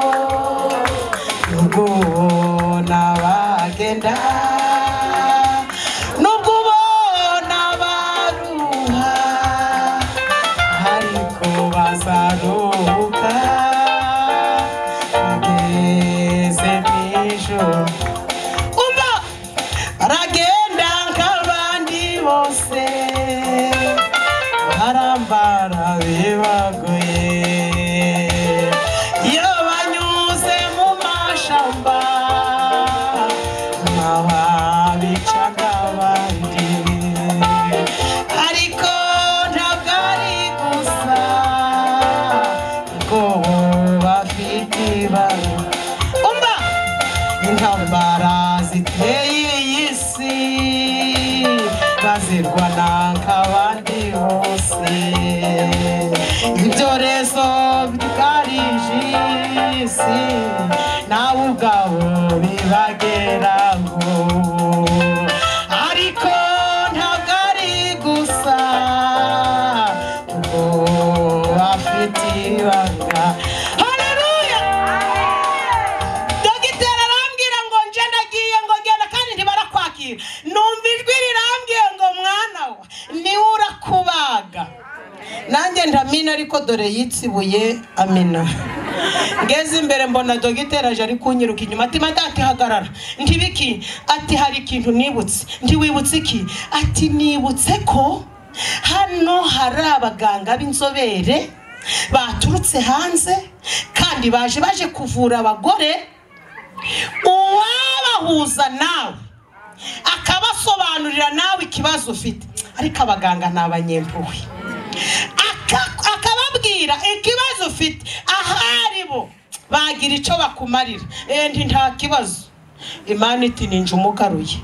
nubwo ubona bagenda, nubwo ubona baruha, ariko bazaruhuka bageze mw'ijuru. Umva baragenda nk'abandi bose, barambara bibagoye, iyo banyuze mu mashamba. ibijumba n'ababicaga abandi, ariko ntabwo ari gusa kuko bafite ibanga. Umva intambara ziteye iyi si bazirwana nk'abandi bose, ibyorezo byugarije isi nawe ubwabo bibageraho, ariko ntabwo ari gusa kuko bafite ibanga. Haleluya! Dogiteri arambwira ngo nje ndagiye, ngo genda kandi ntibarakwakira. Numva ijwi rirambwiye ngo mwana we niwe urakubaga. Nanjye ndamina, ariko dore yitsibuye amina. Ngeze imbere mbona dogiteri aje ari kunyiruka inyuma, ati madati hagarara. Ntibiki? Ati hari ikintu nibutse. Ntiwibutse iki? Ati nibutse ko hano hari abaganga b'inzobere baturutse hanze kandi baje kuvura abagore, uwabahuza nawe akabasobanurira nawe ikibazo ufite. Ariko abaganga ni abanyempuhwe, akababwira ikibazo ufite ahari bo bagira icyo bakumarira. Nti nta kibazo. Imana iti ninje umugaruye.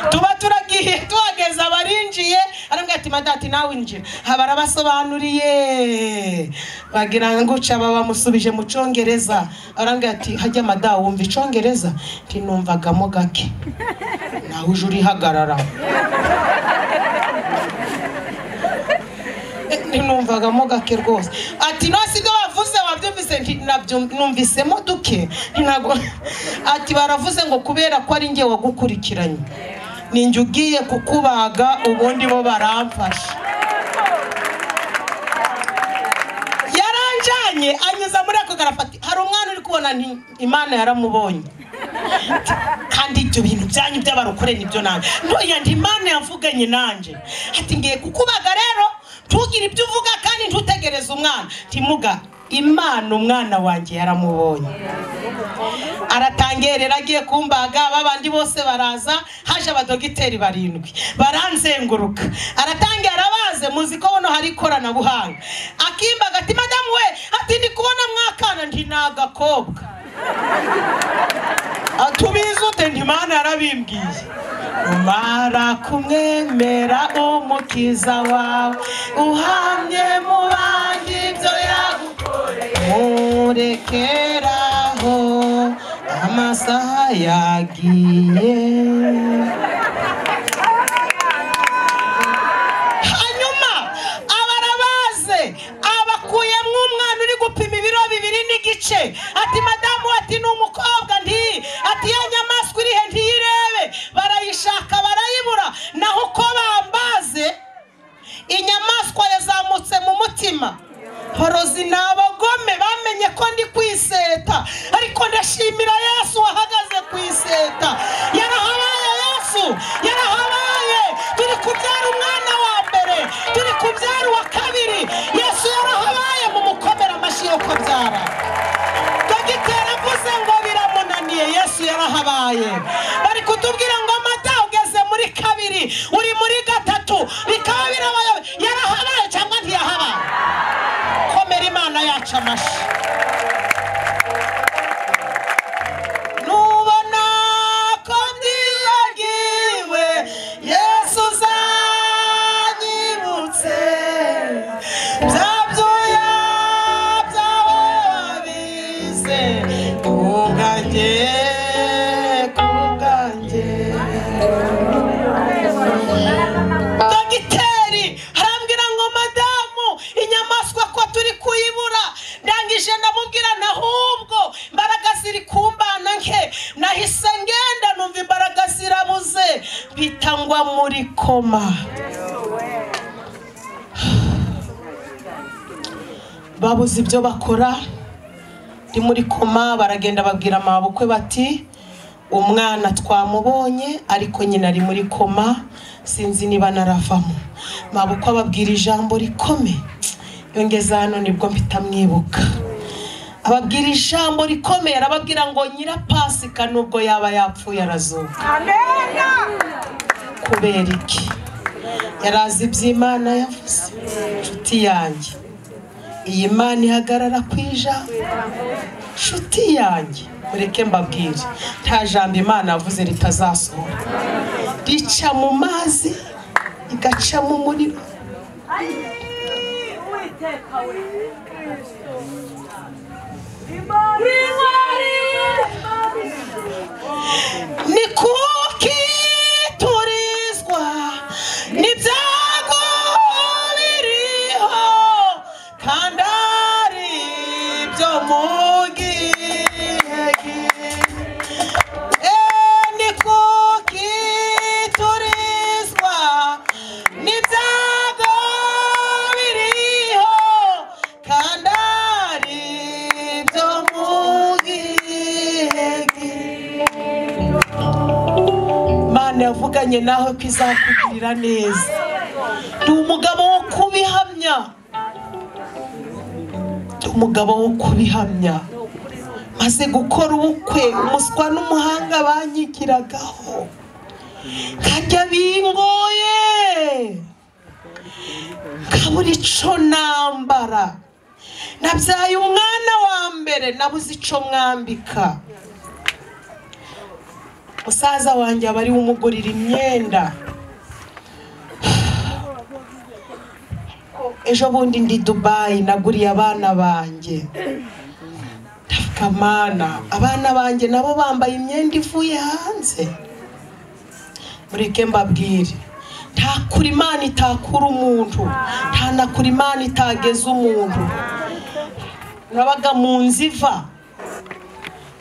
Tuba turagiye tuhageze abarinjiye, arambwira ati madati nawe injira. Barabasobanuriye bagira ngo uca bamusubije mu Congereza. Arambwira ati hajya mada wumva Icongereza? Nti numvagamo gake. Nawe uje urihagarara. Numvagamo gake rwose. Ati no si ibyo bavuze wabyumvise? Nti numvisemo duke. Ntago. Ati baravuze ngo kubera ko ari njye wagukurikiranye ninjye ugiye kukubaga, ubundi bo baramfasha. Yaranjanye anyuza muri ako garafati. Hari umwana uri kubona nti Imana yaramubonye, kandi ibyo bintu byanyu by'abarokore nibyo nanjye ntoya nti Imana yavuganye nanje. Ati ngiye kukubaga rero ntugire ibyo uvuga kandi ntutegereze umwana. Ntimuga Imana umwana wanjye yaramubonye. Aratangerera agiye kumbaga, babandi bose baraza, haje abadogiteri 7 baranzenguruka. Aratangira arabaze, muzi ko hano hari ikoranabuhanga. Akimbaga ati madamu we, ati ndi kubona mwakana. Nti nagakobwa. Atubizi ute? Nti Imana yarabimbwiye. Umara kumwemera umukiza wawe, uhamye mu bandi ibyo yagukoreye, murekeraho amasaha yagiye. Hanyuma abarabaze abakuyemo umwana uri gupima ibiro 2.5. Ati madamu, ati ni umukobwa. Nti ati ya nyamaswa irihe? Ntiyirebe. Barayishaka barayibura. Naho uko bambaze inyamaswa yazamutse mu mutima. Horozi ni abagome bamenye ko ndi kwiseta, ariko ndashimira Yesu wahagaze kwiseta. Yarahabaye Yesu, yarahabaye. Turi kubyara umwana wa mbere, turi kubyara uwa kabiri. Yesu yarahabaye, mu mukomera amashyi yo kubyara. Dogiteri avuze ngo biramunaniye, Yesu yarahabaye. Bari kutubwira ngo mada ugeze muri 2, uri muri 3, bikaba birabaye. Yarahabaye cyangwa ntiyahabaye? Komera Imana yacu amashyi. Nubona ko mbibagiwe, Yesu uzanyibutse bya byuya byawe wabize kubwanjye, kubwanjye. Dogiteri arambwira ngo madamu inyamaswa ko turi kuyibura. Ndangije ndamubwira nahubwo imbaraga ziri kumbana nke. Nahise ngenda numva imbaraga zirabuze, mpita ngwa muri koma. Babuze ibyo bakora, ndi muri koma. Baragenda babwira mabukwe bati umwana twamubonye ariko nyina ari muri koma, sinzi niba naravamo. Mabukwe ababwira ijambo rikome, yongeza hano nibwo mpita mwibuka. Ababwira ijambo rikomeye, arababwira ngo Nyirapasika nubwo yaba yapfuye arazuka. Kubera iki? Yarazi iby'Imana yavuze. Nshuti yanjye, iyi Mana ihagarara ku ijambo. Nshuti yanjye, mureke mbabwire, nta jambo Imana yavuze ritazasohora. Rica mu mazi, igaca mu muriro. Ni kuki turizwa n'ibyago biriho kandi ari ibyo mu gihe gito. Ni kuki turizwa n'ibyago biriho kandi ari ibyo mu gihe gito. Imana yavuganye nawe ko izakugirira neza. Ndi umugabo wo kubihamya, ndi umugabo wo kubihamya. Maze gukora ubukwe, umuswa n'umuhanga banyigiragaho, nkajya bingoye, nkabura ico nambara. Nabyaye umwana wa mbere, nabuze ico mwambika. Musaza wanjye aba ari we umugurira imyenda. Ejo bundi ndi Dubai, naguriye abana banjye. Ndavuga Mana, abana banjye nabo bambaye imyenda ivuye hanze. Mureke mbabwire, nta kure Imana itakura umuntu, nta na kure Imana itageza umuntu. Nabaga mu nzu iva,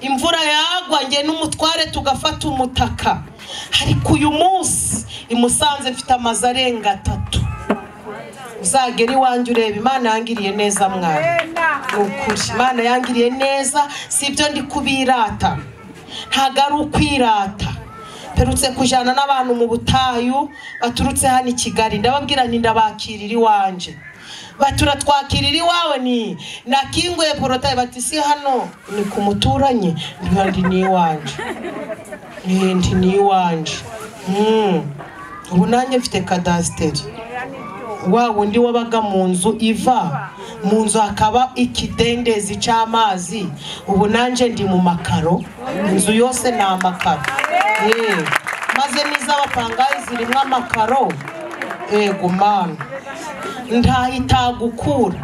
imvura yagwa nge n'umutware tugafata umutaka. Ariko uyu munsi i Musanze mfite amazu arenga 3. Uzagera iwanjye ureba Imana yangiriye neza mwana. Ni ukuri Imana yangiriye neza, si ibyo ndi kubirata, ntago ari ukwirata. Mperutse kujyana n'abantu mu butayu baturutse hano i Kigali, ndababwira nti ndabakirira iwanjye. Batura twakirira iwawe ni nakinguye porotaye, bati si hano ni ku muturanyi, ndi ni iwanje, ndi ni iwanje. Ubu nanjye mfite kadasiteri. Wa wundi wabaga mu nzu iva, mu nzu hakaba ikidendezi cy'amazi, ubu nanjye ndi mu makaro, inzu yose ni amakaro. Maze n'iz'abapangayi zirimo amakaro. Ego Mana, ntahitagukura.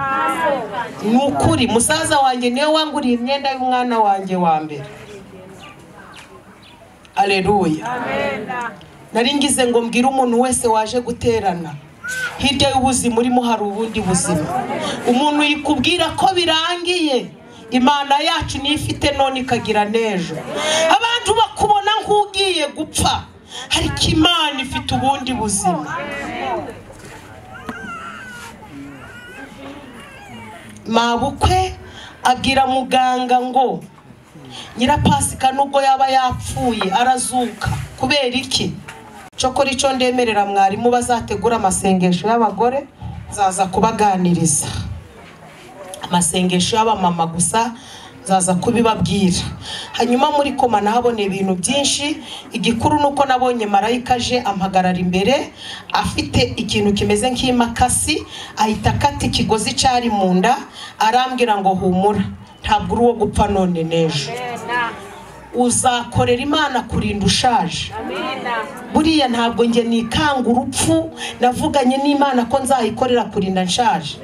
Ni ukuri musaza wanjye niwe wanguriye imyenda y'umwana wanjye wa mbere. Aleluya. Nari ngize ngo mbwire umuntu wese waje guterana, hirya y'ubuzima urimo hari ubundi buzima. Umuntu yikubwira ko birangiye, Imana yacu niyo ifite none ikagira n'ejo. Abantu bakubona nk'ugiye gupfa, ariko Imana ifite ubundi buzima. Mabukwe abwira muganga ngo Nyirapasika nubwo yaba yapfuye arazuka. Kubera iki? Cokora icyo ndemerera mwarimu bazategura amasengesho y'abagore, nzaza kubaganiriza. Amasengesho y'abamama gusa nzaza kubibabwira. Hanyuma muri koma nahabona ibintu byinshi. Igikuru nuko nabonye marayika aje ampagarara imbere afite ikintu kimeze nk'imakasi, ahita akata ikigozi cyari mu nda, arambwira ngo humura, ntabwo uri uwo gupfa none n'ejo, uzakorera Imana kurinda ushaje. Buriya ntabwo nge nikanga urupfu, navuganye n'Imana ko nzayikorera kurinda nshaje.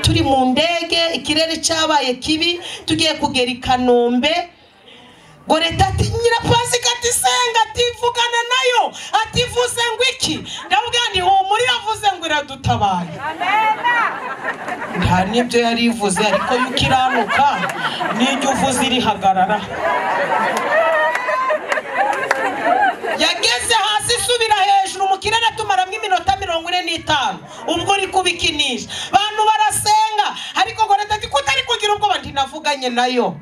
Turi mu ndege, ikirere cyabaye kibi, tugiye kugera i Kanombe. Goreta ati Nyirapasika ati senga, ati vugana nayo, ati vuze ngo iki? Ndavuga nti humura, iravuze ngo iradutabara. Nta nibyo yari ivuze, ariko yukiranuka n'ijya uvuze irihagarara. Yageze hasi isubira hejuru mu kirere, tumaramo iminota 45 ubwo uri kubikinisha. Abantu barasenga, ariko Goreta ati kutari kugira ubwoba, nti navuganye nayo.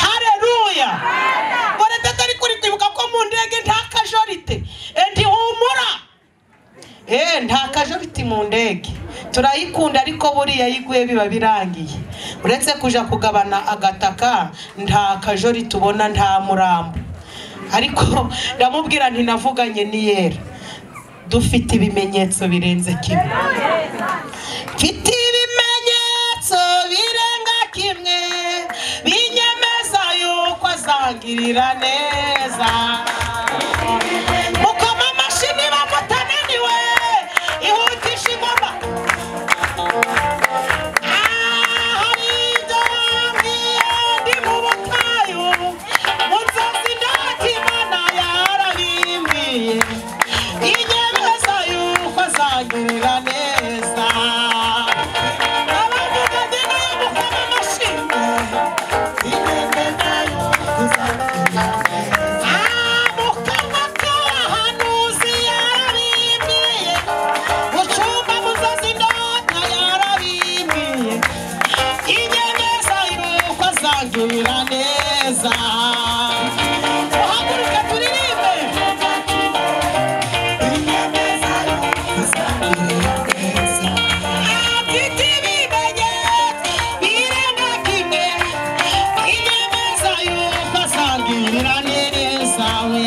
Haleluya. Goreta atari kuri kwibuka ko mu ndege nta kajorite, nti humura. Nta kajorite mu ndege, turayikunda ariko buriya yiguye biba birangiye. Uretse kuja kugabana agataka nta kajori tubona, nta murambo. Ariko ndamubwira nti navuganye n'Iyera, dufite ibimenyetso birenze kimwe. Mfite ibimenyetso birenga kimwe binyemeza yuko azangirira neza. Mukoma amashyi niba mutananiwe, ihutisha ingoma. Hari ibyo wambwiye ndi mu butayu, mu nzozi ndota Imana yarabimbwiye, inyemeza yuko azangirira neza. Abavuganye nayo mukoma amashyi. Inyemeza yuko azangirira neza. Mu kanwa k'abahanuzi yarabimbwiye, mu cyumba mu nzozi ndota yarabimbwiye, inyemeza yuko azangirira neza. Muhaguruke turirimbe. Inyemeza yuko azangirira neza. Mfite ibimenyetso birenga kimwe, inyemeza yuko azangirira neza we.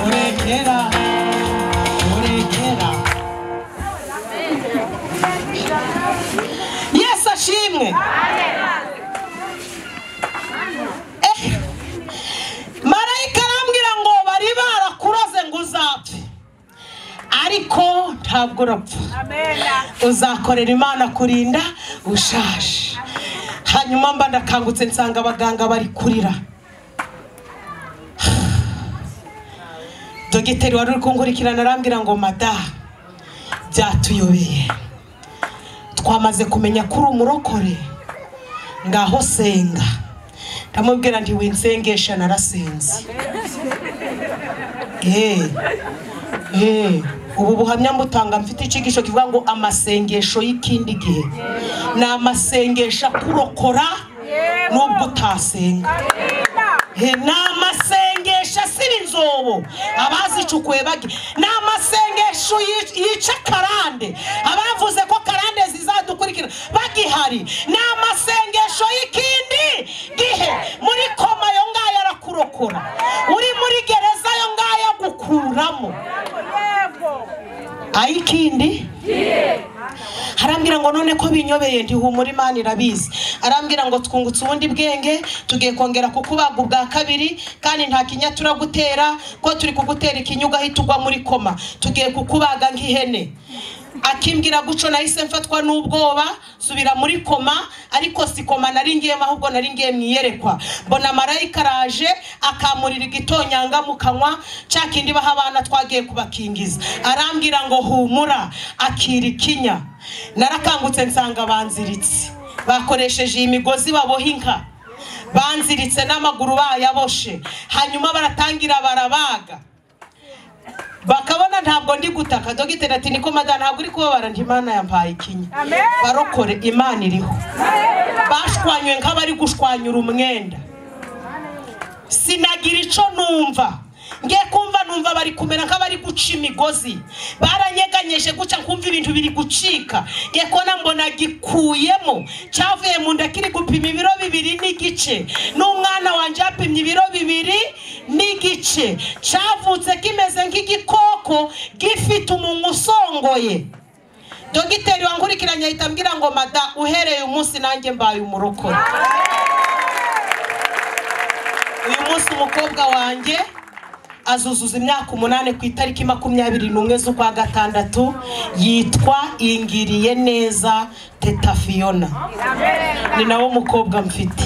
Urekera, urekera. Yesu ashimwe. Marayika arambwira ngo bari barakuroze ngo uzapfe, ariko ntabwo urapfa, uzakorera Imana kurinda ushaje. Hanyuma mba ndakangutse nsanga abaganga bari kurira. Dogiteri wari uri kunkurikirana arambwira ngo mada, byatuyobeye, twamaze kumenya ko uri umurokore, ngaho senga. Ndamubwira nti winsengesha, narasenze. Ubu buhamya mbutanga mfite icigisho kivuga ngo amasengesho y'ikindi gihe ni amasengesho akurokora nubwo utasenga. Ni amasengesho asiba inzobo abazicukuye bagi, ni amasengesho yica karande abavuze ko karande zizadukurikira bagihari, ni amasengesho y'ikindi gihe. Muri koma yo ngayo arakurokora, uri muri gereza yo ngayo agukuramo. Ayikindi arambwira ngo none ko binyobeye, nti humura Imana irabizi. Arambwira ngo twungutse ubundi bwenge, tugiye kongera kukubaga ubwa kabiri, kandi nta kinya turagutera, ko turi kugutera ikinya ugahita ugwa muri koma, tugiye kukubaga nk'ihene. Akimbwira guco nahise mfatwa n'ubwoba, subira muri koma, ariko si koma nari ngiyemo, ahubwo nari ngiye mu iyerekwa. Mbona marayika araje akamurira igitonyanga mu kanwa, cya kindi baha abana twagiye kubakingiza. Arambwira ngo humura, akira ikinya. Narakangutse nsanga banziritse, bakoresheje iyi migozi baboha inka, banziritse n'amaguru bayaboshe. Hanyuma baratangira barabaga, bakabona ntabwo ndi gutaka. Dogiteri ati niko mada, ntabwo uri kubabara? Nti Imana yampaye ikinya. Barokore, Imana iriho. Bashwanywe nk'abari gushwanyura umwenda, sinagira ico numva. Ngiye kumva numva bari kumera nk'abari guca imigozi, baranyeganyeje guca nkumva ibintu biri gucika. Ngiye kubona mbona gikuyemo, cyavuye mu nda kiri gupima ibiro 2.5, n'umwana wanje yapimye ibiro 2.5. Cyavutse kimeze nk'igikoko gifite umunwa usongoye. Dogiteri wankurikiranye ahita ambwira ngo mada, uhereye umunsi nanjye mbaye umurokore. Uyu munsi umukobwa wanjye azuzuza imyaka 8 ku itariki 21 z'ukwa gatandatu, yitwa Ingiriye Neza Teta Fiona. Ni nawo mukobwa mfite.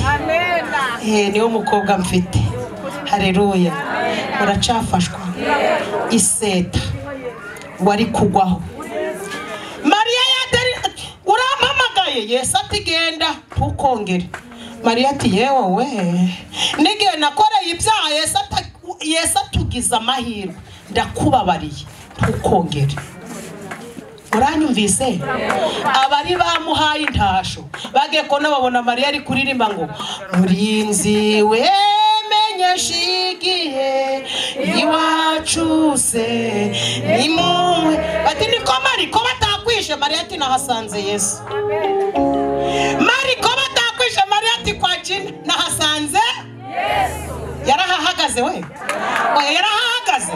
Niwo mukobwa mfite. Haleluya. Muracafashwa. Iseta wari kugwaho. Mariya yatari urampamagaye, Yesu ati genda ntukongere. Mariya ati yewe we, n'igihe nakoreye ibyaha Yesu atugize amahirwe, ndakubabariye ntukongere. Muranyumvise? Abari bamuhaye intasho bagiye kubona babona Mariya ari kuririmba ngo murinzi wemenyesha igihe iwacu se nimuwe. Bati niko Mariko batakwishe? Mariya ati nahasanze Yesu. Mariko batakwishe? Mariya ati kwa jina nahasanze Yesu. Yarahahagaze we? Oya, yarahahagaze.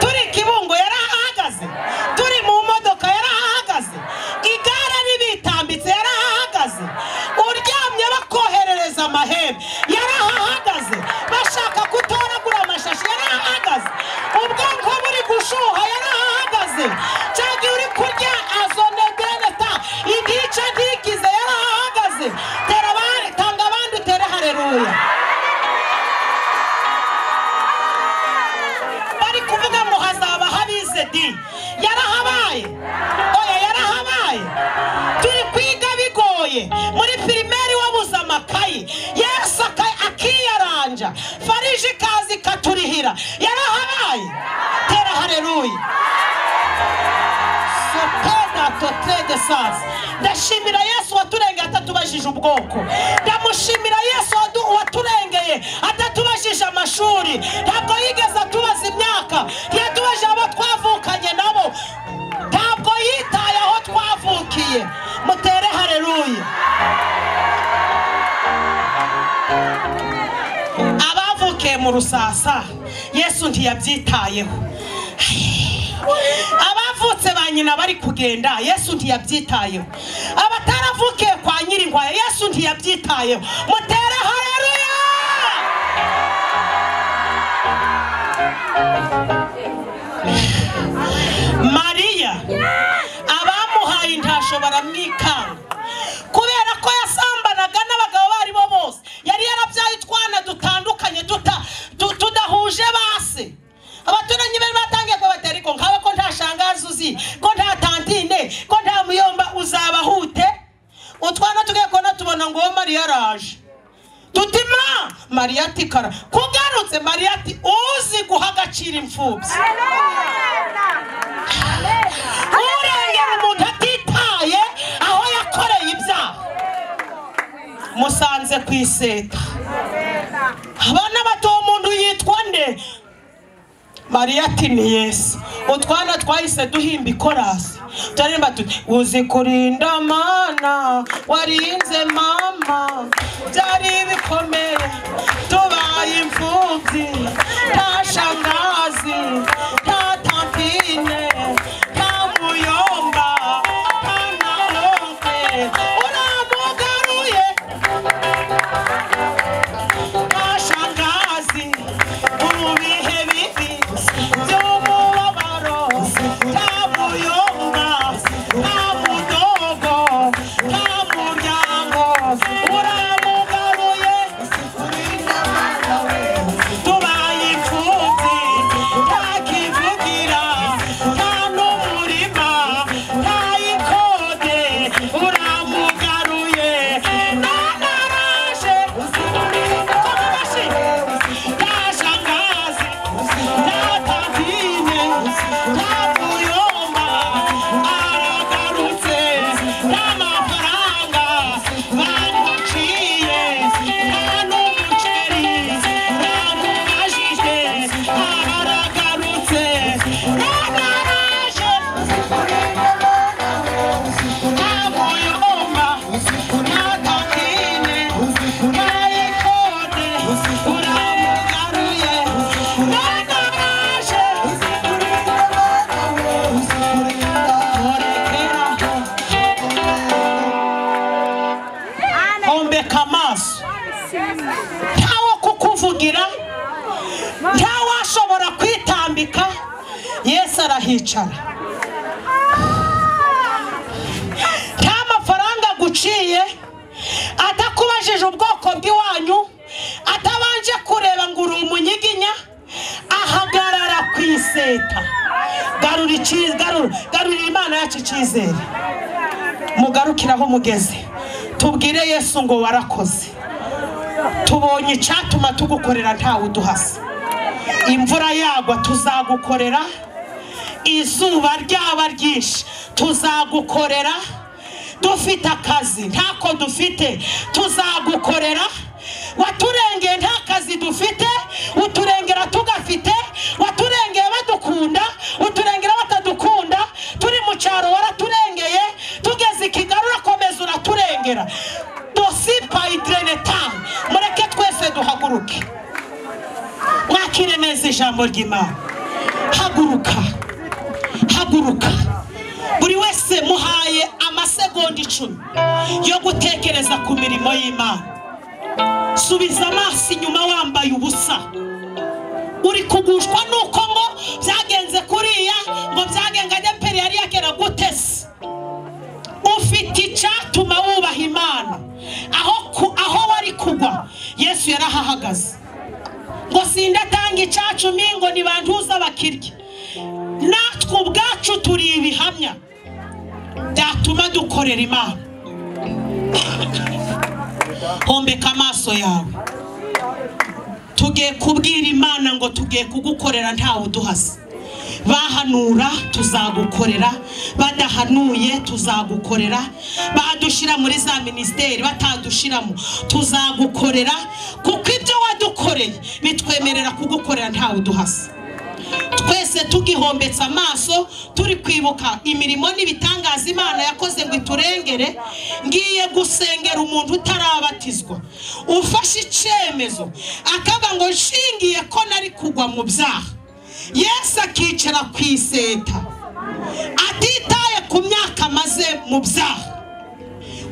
Turi Kibungo yarahahagaze, turi mu modoka yarahahagaze, igare ribitambitse yarahahagaze, uryamye bakoherereza amahembe yarahahagaze, bashaka gutoragura amashashi yarahahagaze, ubwonko buri gushuha yarahahagaze, cyangwa uri kurya azonedeneta igice ntikize yarahahagaze. Tera abandi, tanga abandi, utere haleluya. Bari kuvuga ngo hazaba habize di, yarahabaye. Oya, yarahabaye. Turi kwiga bigoye, muri pirimeri wabuze amakayi, Yesu akiyaranja, fariji kazi katurihira, yarahabaye. Tera haleluya. Sopeda totre de sas. Ndashimira Yesu waturengeye atatubajije ubwoko. Ndamushimira Yesu waturengeye atatubajije amashuri. Ntabwo yigeze atubaza imyaka, ntiyatubajije abo twavukanye nabo, ntabwo yitaye aho twavukiye. Mutere haleluya. Abavukiye mu Rusasa Yesu ntiyabyitayeho. Abavutse ba nyina bari kugenda Yesu ntiyabyitayeho. Abataravukiye kwa Nyirinkwaya Yesu ntiyabyitayeho. Mutere haleluya. Mariya abamuhaye intasho baramwikanga kubera ko yasambanaga n'abagabo bari bo bose. Yari yarabyaye utwana dutandukanye tudahuje base. Abaturanyi be batangiye kubatera, ariko nkawe ko nta shangazi uzi, ko nta tantine, ko nta muyomba, uzabahute? Utwana tugiye kubona tubona ngo Mariya araje. Tutima Mariya ati kara kugarutse. Mariya ati uzi guha agaciro imfubyi, urengera umuntu atitaye aho yakoreye ibyaha. Musanze ku iseta, abana bato, umuntu yitwa nde? Mariya ati ni Yesu. Utwana twahise duhimba ikorasi, turirimba tuti uzi kurinda mana warinze mama, byari bikomeye tubaye imfubyi, nta shangazi, nta tantine, nta muyomba, nta na onke, uramugaruye. Nta shangazi mu bihe bibi by'umubabaro, nta muyomba, nta mudogo, nta muryango, uramugaruye. Tubaye imfubyi, nta kivugira, nta n'umurima, nta ikode, uramugaruye. Naraje nta shangazi, nta tantine, nta muyomba, aragarutse. Nta mafaranga bamuciye, nta n'umuceri bamubajije, aragarutse. Naraje nta muyomba, nta tantine, nta ikode, uramugaruye. Naraje murekeraho. Hombeka amaso, ntawo kukuvugira, ntawashobora kwitambika. Yesu arahicara, nta mafaranga aguciye, atakubajije ubwoko bw'iwanyu, atabanje kureba ngo uri umunyiginya, ahagarara ku iseta. Garura Imana yacu icyizere. Mugarukire aho mugeze, tubwire Yesu ngo warakoze, tubonye icyatuma tugukorera ntawe uduhasa. Imvura yagwa tuzagukorera, izuba ryaba ryinshi tuzagukorera, dufite akazi ntako dufite tuzagukorera, waturengeye nta kazi dufite, Uturengera tugafite, waturengeye badukunda, uturengera batadukunda, turi mu cyaro waraturengeye, tugeze i Kigali urakomeza uraturengera. Dosipa idreneta. Mureke twese duhaguruke, mwakire neza ijambo ry'Imana. Haguruka, haguruka. Buri wese muhaye amasegonda 10 yo gutekereza ku mirimo y'Imana. Subiza amaso inyuma wambaye ubusa, uri kugushwa nuko ngo byagenze kuriya, ngo byagenganye peri yari yakera gutese. Ufite icyatuma wubaha Imana. Aho wari kugwa Yesu yarahahagaze. Ngo sindatanga icacumi ngo ni bantuza bakirya. Natwe ubwacu turi ibihamya byatuma dukorera Imana. Hombeka amaso yawe, tugiye kubwira Imana ngo tugiye kugukorera ntawe uduhase. Bahanura tuzagukorera, badahanuye tuzagukorera, badushira muri za ministeri batadushiramo tuzagukorera, kuko ibyo wadukoreye bitwemerera kugukorera ntawe uduhase. Twese tugihombetse amaso turi kwibuka imirimo n'ibitangaza Imana yakoze ngo iturengere. Ngiye gusengera umuntu utarabatizwa ufashe icyemezo akavuga ngo nshingiye ko nari kugwa mu byaha, Yesu akicara ku iseta atitaye ku myaka amaze mu byaha.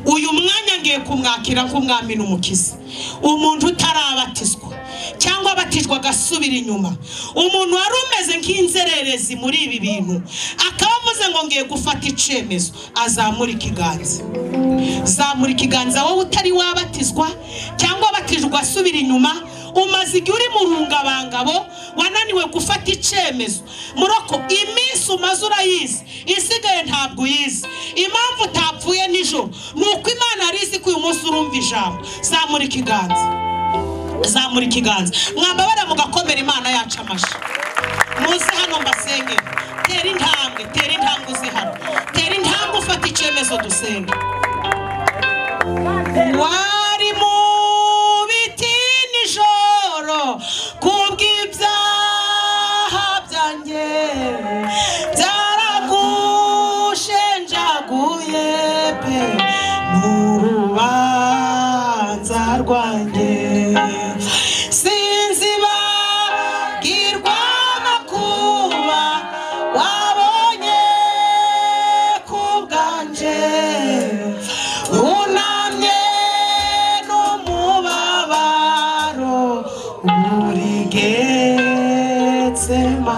Uyu mwanya ngiye kumwakira nk'umwami n'umukiza. Umuntu utarabatizwa cyangwa abatijwa agasubira inyuma, umuntu wari umeze nk'inzererezi muri ibi bintu akaba avuze ngo ngiye gufata icyemezo, azamura ikiganza. Zamura ikiganza wowe utari wabatizwa cyangwa abatijwa asubira inyuma, umaze igihe uri mu rungabangabo wananiwe gufata icyemezo. Muroko iminsi umaze urayizi, isigaye ntabwo uyizi. Impamvu utapfuye nijoro ni uko Imana yari izi ko uyu munsi urumva ijambo. Zamura ikiganza, zamura ikiganza. Mwambabara mugakomera Imana yacu amashyi. Muze hano mbasenge. Tera intambwe, tera intambwe uze hano, tera intambwe ufate icyemezo dusenge. Wari mu biti nijoro kubw'ibyaha byanjye, byaragushenjaguye pe n'urubanza rwanjye. Sinzibagirwa amakuba wabonye ku bwanjye, unamye n'umubabaro urigetsema.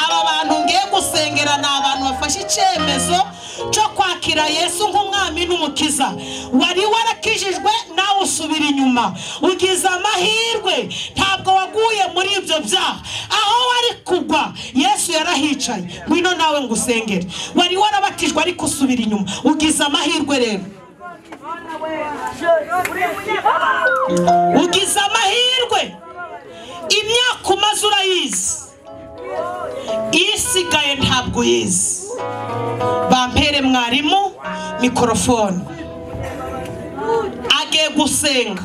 Aba bantu ngiye gusengera ni abantu bafashe icyemezo cyo kwakira Yesu nk'umwami n'umukiza. Wari warakijijwe nawe usubira inyuma, ugize amahirwe ntabwo waguye muri ibyo byaha. Aho wari kugwa Yesu yarahicaye, ngwino nawe ngusengere. Wari warabatijwe ariko usubira inyuma, ugize amahirwe rero, ugize amahirwe. Imyaka umaze urayizi, isigaye ntabwo uyizi. Bampere mwarimu mikorofone, agiye gusenga.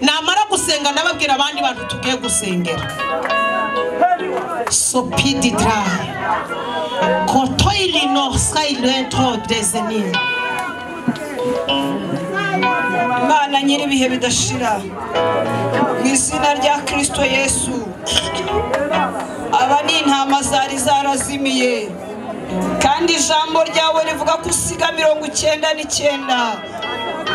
Namara gusenga ndababwira abandi bantu tugiye gusengera. Sopiditra kotoilino sailentro desenir. Imana nyir'ibihe bidashira, mu izina rya Kristo Yesu, aba ni intama zari zarazimiye, kandi ijambo ryawe rivuga ko usiga 99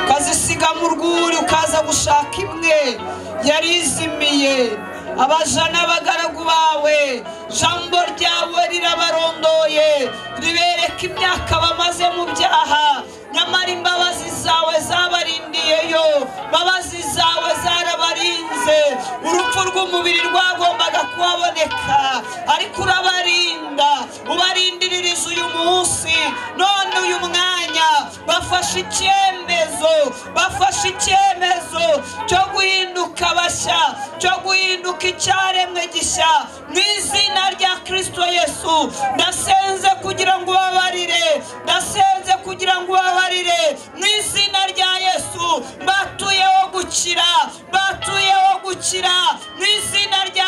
ukazisiga mu rwuri ukaza gushaka imwe yari izimiye. Abaja n'abagaragu bawe, ijambo ryawe rirabarondoye, ribereka imyaka bamaze mu byaha, nyamara imbabazi zawe zabarindiyeyo, imbabazi zawe zarabarinze. Urupfu rw'umubiri rwagombaga kuhaboneka, ariko urabarinda, ubarindiririza uyu munsi. None uyu mwanya bafashe icyemezo, bafashe icyemezo cyo guhinduka bashya, cyo guhinduka icyaremwe gishya mu izina rya Kristo Yesu. Ndasenze kugira ngo ubabarire, ndasenze kugira ngo ubabarire mu izina rya Yesu. Batuyeho gukira, batuyeho gukira mu izina rya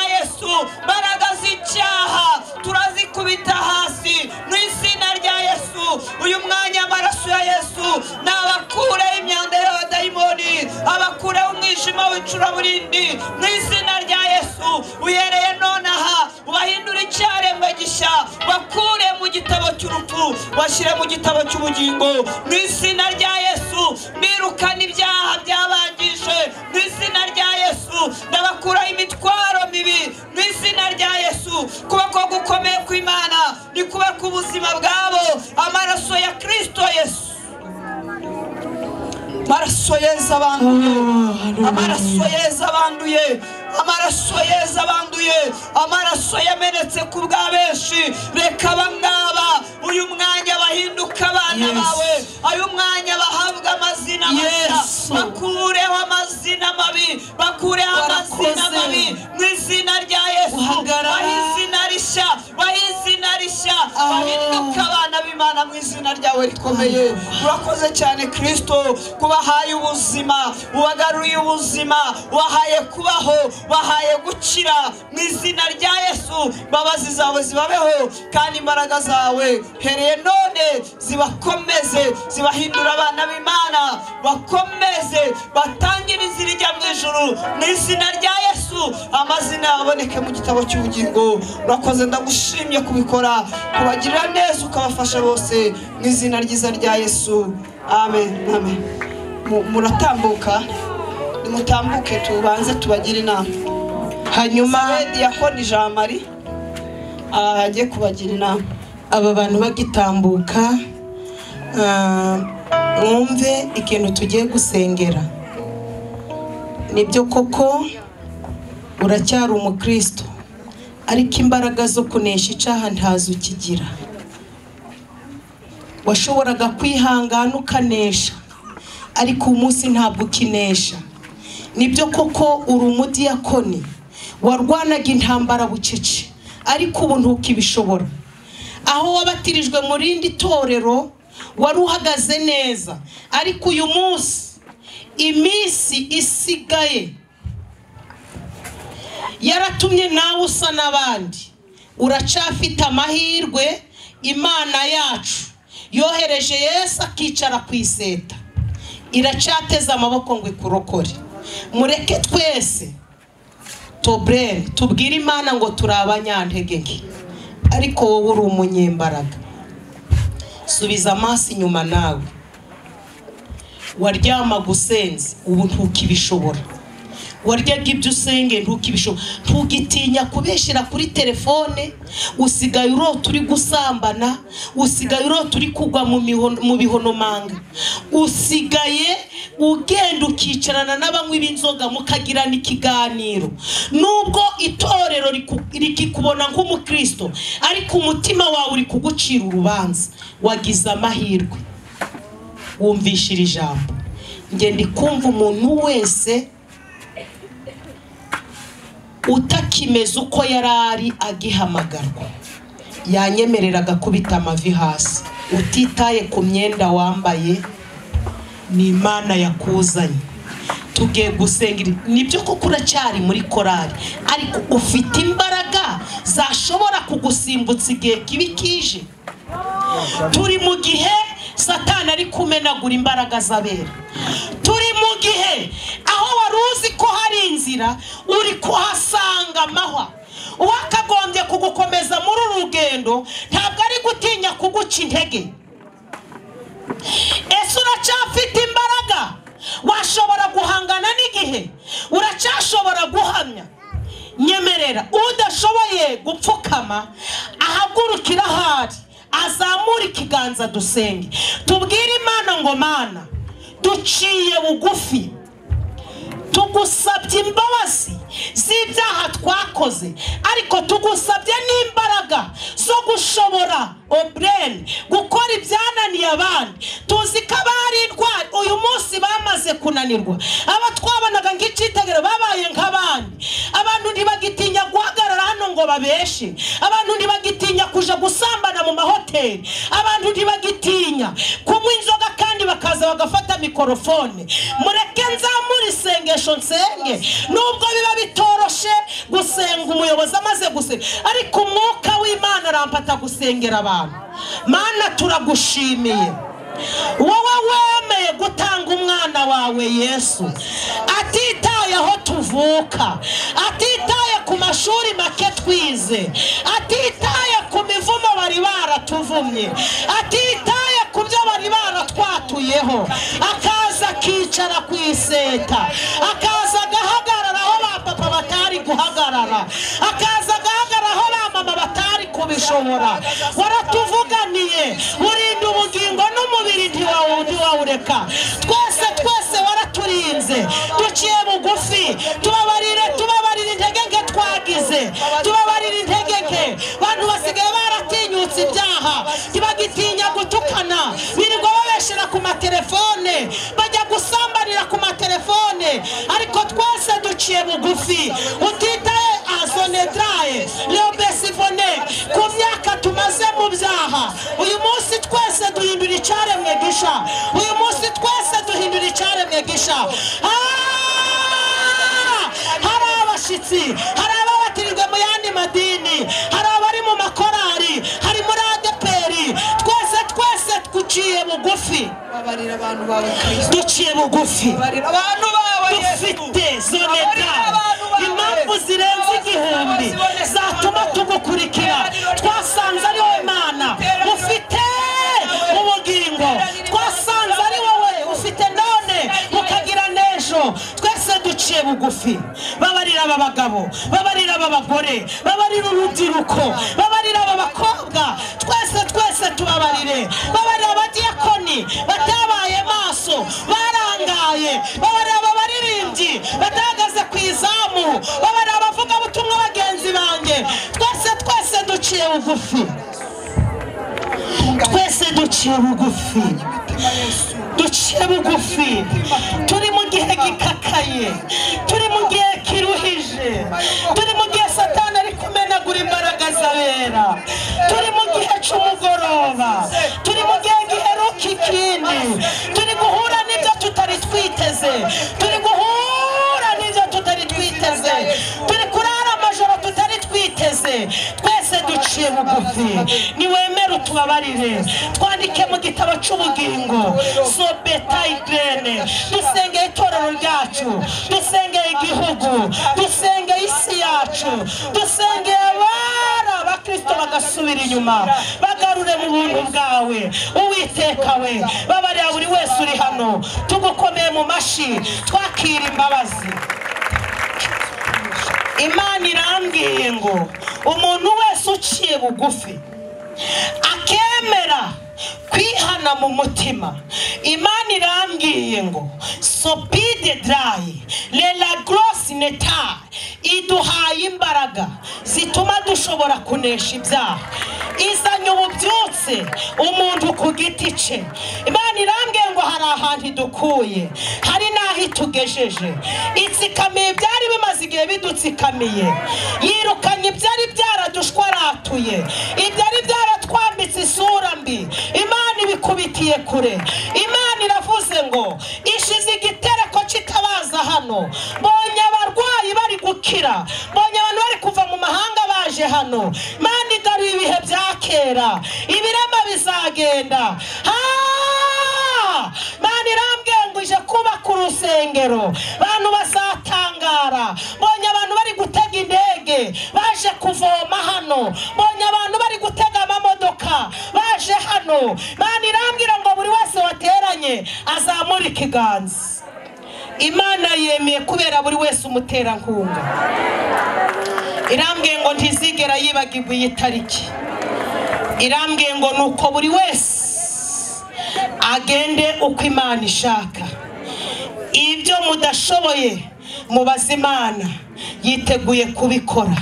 mwijima w'icuraburindi mu izina rya Yesu. Uhereye nonaha ubahindure icyaremwe gishya, bakure mu gitabo cy'urupfu bashyire mu gitabo cy'ubugingo mu izina rya Yesu. Birukana ibyaha byabangije mu izina rya Yesu. Ndabakuraho imitwaro mibi mu izina rya Yesu. Kuboko gukomeye kw'Imana ni kube ku buzima bwabo. Amaraso ya Kristo Yesu, amaraso yeza abanduye, amaraso yeza abanduye, amaraso yeza abanduye, amaraso yamenetse ku bwa benshi. Reka abangaba uyu mwanya bahinduka abana bawe, uyu mwanya bahabwa amazina mashya, bakureho amazina mabi, bakureho amazina mabi mu izina rya Yesu. Bahe izina rishya, bahe izina rishya, bahinduka abana b'Imana mu izina ryawe rikomeye. Urakoze cyane Kristo kubahaye ubuzima, ubagaruye ubuzima, wahaye kubaho, wahaye gukira mu izina rya Yesu. Imbabazi zawe zibabeho kandi imbaraga zawe hereye none zibakomeze, zibahindura abana b'Imana, bakomeze batangire inzira ijya mu ijuru mu izina rya Yesu. Amazina aboneke mu gitabo cy'ubugingo. Urakoze, ndagushimye kubikora, kubagirira neza ukabafasha bose mu izina ryiza rya Yesu. Amen, amen. Muratambuka, nimutambuke tubanze tubagire inama. Hanyuma Diyakoni Jean Marie agiye kubagira inama. Aba bantu bagitambuka, mwumve ikintu tugiye gusengera. Nibyo koko uracyari umukristo, ariko imbaraga zo kunesha icyaha ntazo ukigira. Washoboraga kwihangana ukanesha, ariko umunsi ntabwo ukinesha. Nibyo koko uri umudiyakoni warwanaga intambara bucece, ariko ubu ntukibishobora. Aho wabatirijwe mu rindi torero wari uhagaze neza, ariko uyu munsi iminsi isigaye yaratumye nawe usa n'abandi. Uracafite amahirwe. Imana yacu yohereje Yesu akicara ku iseta, iracateza amaboko ngo ikurokore. Mureke twese tobrere tubwire Imana ngo turi abanyantege nke, ariko wowe uri umunyembaraga. Subiza amaso inyuma nawe, waryamaga usenze ubu ntukibishobora, waryaga ibyo usenge ntukibishobora, ntugitinya kubeshyira kuri telefone. Usigaye urota uri gusambana, usigaye urota uri kugwa mu bihonomanga, usigaye ugenda ukicarana n'abanywi b'inzoga mukagirana ikiganiro. Nubwo itorero rikikubona nk'umukristo, ariko umutima wawe uri kugucira urubanza. Wagize amahirwe wumvishira ijambo. Nge ndi kumva umuntu wese utakimeze uko yarari agihamagarwa yanyemereraga kubita amavi hasi, utitaye ku myenda wambaye. Ni Imana yakuzanye. Tugiye gusenga. Nibyo koko uracyari muri korari, ariko ufite imbaraga zashobora kugusimbutsa igihe kibi kije. Turi mu gihe Satani ari kumenagura imbaraga z'abera. Turi mu gihe aho wari uzi ko hari inzira uri kuhasanga amahwa. Uwakagombye kugukomeza muri uru rugendo ntabwo ari gutinya kuguca intege. Ese uracyafite imbaraga? Washobora guhangana n'igihe? Uracyashobora guhamya? Nyemerera udashoboye gupfukama ahagurukira ahari, azamura ikiganza dusenge, tubwire Imana ngo Mana duciye bugufi, tugusabye imbabazi z'ibyaha twakoze, ariko tugusabye n'imbaraga zo gushobora obrene gukora ibyananiye abandi. Tuzi ko abari intwari uyu munsi bamaze kunanirwa, aba twabonaga nk'icyitegererezo babaye nk'abandi. Abantu ntibagitinya guhagarara hano ngo babeshe, abantu ntibagitinya kuja gusambana mu mahoteli, abantu ntibagitinya kunywa inzoga kandi bakaza bagafata mikorofone. Mureke nzamure isengesho nsenge, nubwo biba bitoroshe gusenga umuyobozi amaze gusenga, ariko umwuka w'Imana arampata gusengera abantu. Mana turagushimiye, wowe wemeye gutanga umwana wawe Yesu atitaye aho tuvuka, atitaye ku mashuri make twize, atitaye ku mivumo bari baratuvumye, atitaye ku byo bari baratwatuyeho, akaza akicara ku iseta, akaza agahagarara aho ba papa batari guhagarara, akaza agahagarara aho ba mama batari kubishobora. Waratuvuganiye, urinda ubugingo n'umubiri ntiwawureka. Twese twese waraturinze, duciye bugufi, tubabarire, tubabarire intege nke twagize, tubabarire intege nke. Abantu basigaye baratinyutse ibyaha, ntibagitinya gutukana, birirwa babeshera ku matelefone, bajya gusambanira ku matelefone, ariko twese duciye bugufi, utitaye azonedraye leobesivone ku myaka tumaze mu byaha. Uyu munsi twese duhindura icyaremwe gisha, uyu munsi twese duhindura icyaremwe gisha. Hari abashitsi, hari ababatirijwe mu yandi madini, hari abari mu makorari, hari muri ADPR. Twese twese duciye bugufi, duciye bugufi, dufite zoneda impamvu zirenze igihumbi zatuma tugukurikira. Twasanze ari wowe Mana ufite ubugingo, twasanze ari wowe ufite none ukagira n'ejo. Twese duciye bugufi, babarira aba bagabo, babarira aba bagore, babarira urubyiruko, babarira aba bakobwa, twese twese tubabarire, babarira abadiyakoni batabaye maso barangaye, babarira aba baririmbyi batahagaze ku izamu, babarira abavugabutumwa bagenzi banjye. Twese twese duciye bugufi, twese duciye bugufi, duciye bugufi. Turi mu gihe gikakaye, turi mu gihe kiruhije, turi mu gihe Satani ari kumenagura imbaraga z'abera, turi mu gihe cy'umugoroba, turi mu gihe giheruka ikindi, turi guhura n'ibyo tutari twiteze, turi guhura n'ibyo tutari twiteze, turi kurara amajoro tutari twiteze. Twese duciye bugufi, niwemere utubabarire, twandike mu gitabo cy'ubugingo sobetayigrene. Dusengeye itorero ryacu, dusengeye igihugu, dusengeye isi yacu, dusengeye abari abakristo bagasubira inyuma, bagarure mu buntu bwawe. Uwiteka we, babarira buri wese uri hano, tugukomeye mu mashi, twakira imbabazi. Imana irambwiye ngo umuntu wese uciye bugufi akemera kwihana mu mutima, Imana irambwiye ngo sopide drayi lela grosse neta iduhaye imbaraga zituma dushobora kunesha ibyaha, izanye ububyutse umuntu ku giti cye. Imana irambwiye ngo hari ahantu idukuye, hari n'aho itugejeje. Itsikamiye ibyari bimaze igihe bidutsikamiye, yirukanye ibyari byaradushwaratuye, ibyari byaratwambitse isura mbi, Imana ibikubitiye kure. Imana iravuze ngo ishize igitereko kitabaza hano. Mbonye abarwayi bari gukira, mbonye abantu bari kuva mu mahanga baje hano. Imana igaruye ibihe bya kera, ibirema bizagenda. Imana irambwiye ngo ije kubaka urusengero, abantu bazatangara. Mbonye abantu bari gutega indege baje kuvoma hano, mbonye abantu bari gutega amamodoka baje hano. Imana irambwira ngo buri wese wateranye azamura ikiganza. Imana yemeye kubera buri wese umuterankunga. Irambwiye ngo ntizigera yibagirwa iyi tariki. Irambwiye ngo nuko buri wese agende uko Imana ishaka. Ibyo mudashoboye mubaze Imana, yiteguye kubikora.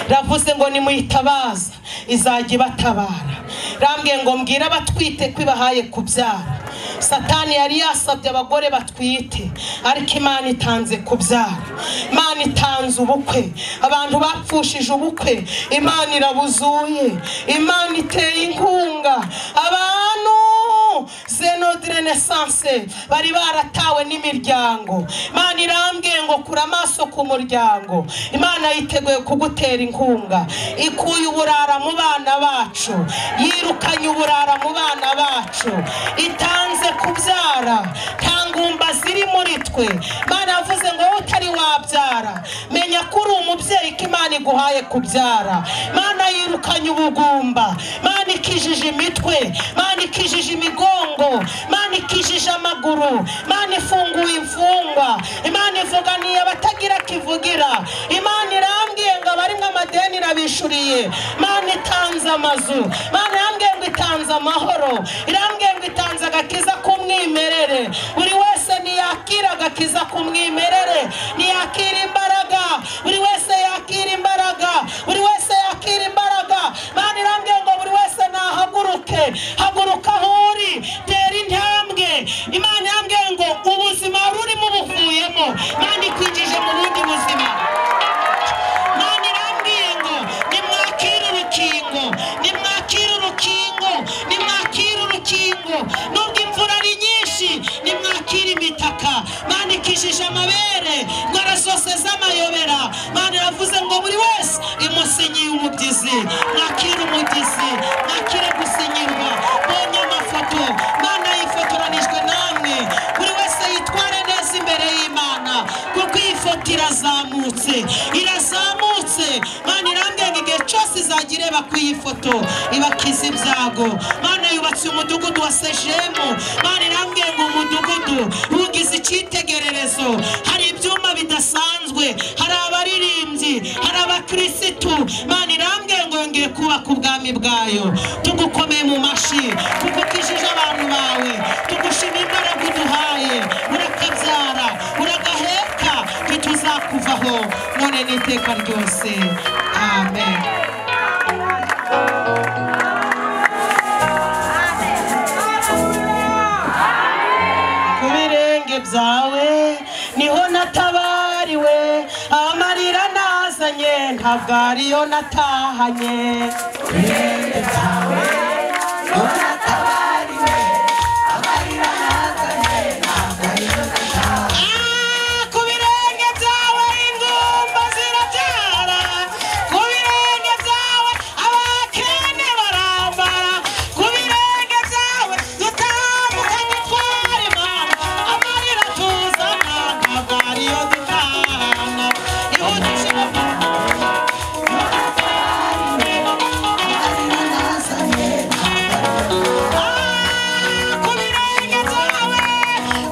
Ravuze ngo nimuyitabaza izajya ibatabara. Rambwiye ngo mbwira abatwite ko ibahaye kubyara. Satani yari yasabye abagore batwite, ariko Imana itanze kubyara, Imana itanze ubukwe. Abantu bapfushije ubukwe, Imana irabuzuye, Imana iteye inkunga abantu Abadamu zeno de renaissance bari baratawe n'imiryango. Imana irambwiye ngo kura amaso ku muryango. Imana yiteguye kugutera inkunga. Ikuye uburara mu bana bacu, yirukanye uburara mu bana bacu, itanze kubyara, nta ngumba ziri muri twe. Imana yavuze ngo wowe utari wabyara, menya ko uri umubyeyi, ko Imana iguhaye kubyara. Imana yirukanye ubugumba, Imana ikijije imitwe, Imana ikijije imigongo, Imana ikijije amaguru, Imana ifunguye imfungwa, Imana ivuganiye abatagira kivugira. Imana irambwiye ngo abarimwo amadeni irabishuriye. Imana itanze amazu, Imana irambwiye ngo itanze amahoro, irambwiye ngo itanze agakiza k'umwimerere. Buri wese niyakira agakiza k'umwimerere, niyakira imbaraga, buri wese yakira imbaraga, buri wese yakira imbaraga. Imana irambwiye ngo buri wese nahaguruke, haguruka aho uri, tera intambwe. Imana irambwiye ngo ubuzima rurimo buvuyemo, Imana ikwinjije mu bundi buzima. Imana irambwiye ngo nimwakire urukingo, nimwakire urukingo, nimwakire urukingo. Nubwo imvura ari nyinshi, nimwakire imitaka. Imana ikijije amabere, indwara zose z'amayobera. Imana iravuze ngo buri wese imusinyiye umubyizi. Mwakire umubyizi, mwakire gusinyirwa. Mbonye amafoto, Imana yifotoranijwe namwe. Buri wese yitware neza imbere y'Imana, kuko iyi foto irazamutse, irazamutse. Imana irambwiye ngo igihe cyose izajya ireba ku iyi foto ibakiza ibyago. Imana yubatse umudugudu wa Sejemu. Imana irambwiye ngo umudugudu ugize icyitegererezo. Hari ibyuma bidasanzwe, hari abaririmbyi, hari abakirisitu. Imana irambwiye ngo yongeye kubaka ubwami bwayo. Tugukomeye mu mashi kuko ukijije abantu bawe. Tugushima imbaraga uduhaye, urakabyara, uragaheka, ntituzakuvaho none n'iteka ryose. Amen. Ku birenge byawe niho natabariwe, amarira nazanye ntabwo ariyo natahanye. Ku birenge byawe niho natabariwe, amarira nazanye ntabwo ariyo natahanye. Ku birenge byawe ingumba zirabyara, ku birenge byawe abakene barambara, ku birenge byawe dutambuka dutwara Imana, amarira tuzana ntabwo ariyo dutahana. Ihutishe. Ku birenge byawe,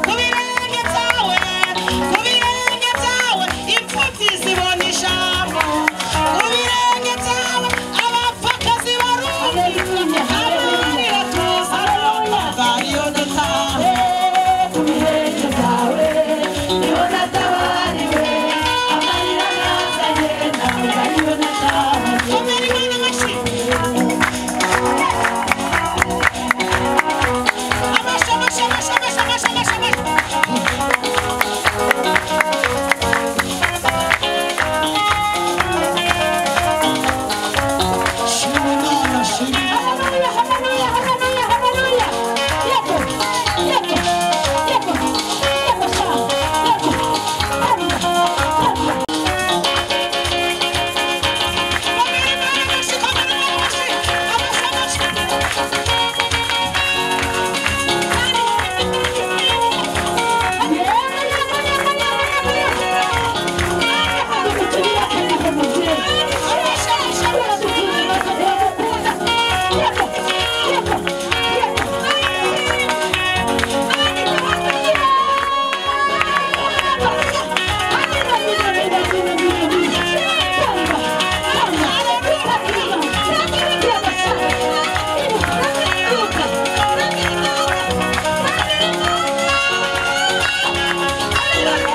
ku birenge byawe, ku birenge byawe, imfubyi zibona ijambo. Ku birenge byawe, abapfakazi barumva, amarira tuzana ntabwo ariyo dutahana. Ku birenge byawe niho natabariwe, amarira nazanye ntabwo ariyo natahanye. Komera Imana amashyi. Amashyi, amashyi, amashyi, amashyi, amashyi, amashyi, amashyi. Shima Imana, shima Imana. Haleluya, haleluya, haleluya, haleluya. Yego, yego, yego, yego sha, yego. Haleluya, haleluya. Komera Imana amashyi, komera Imana amashyi, amashyi, amashyi. Thank you.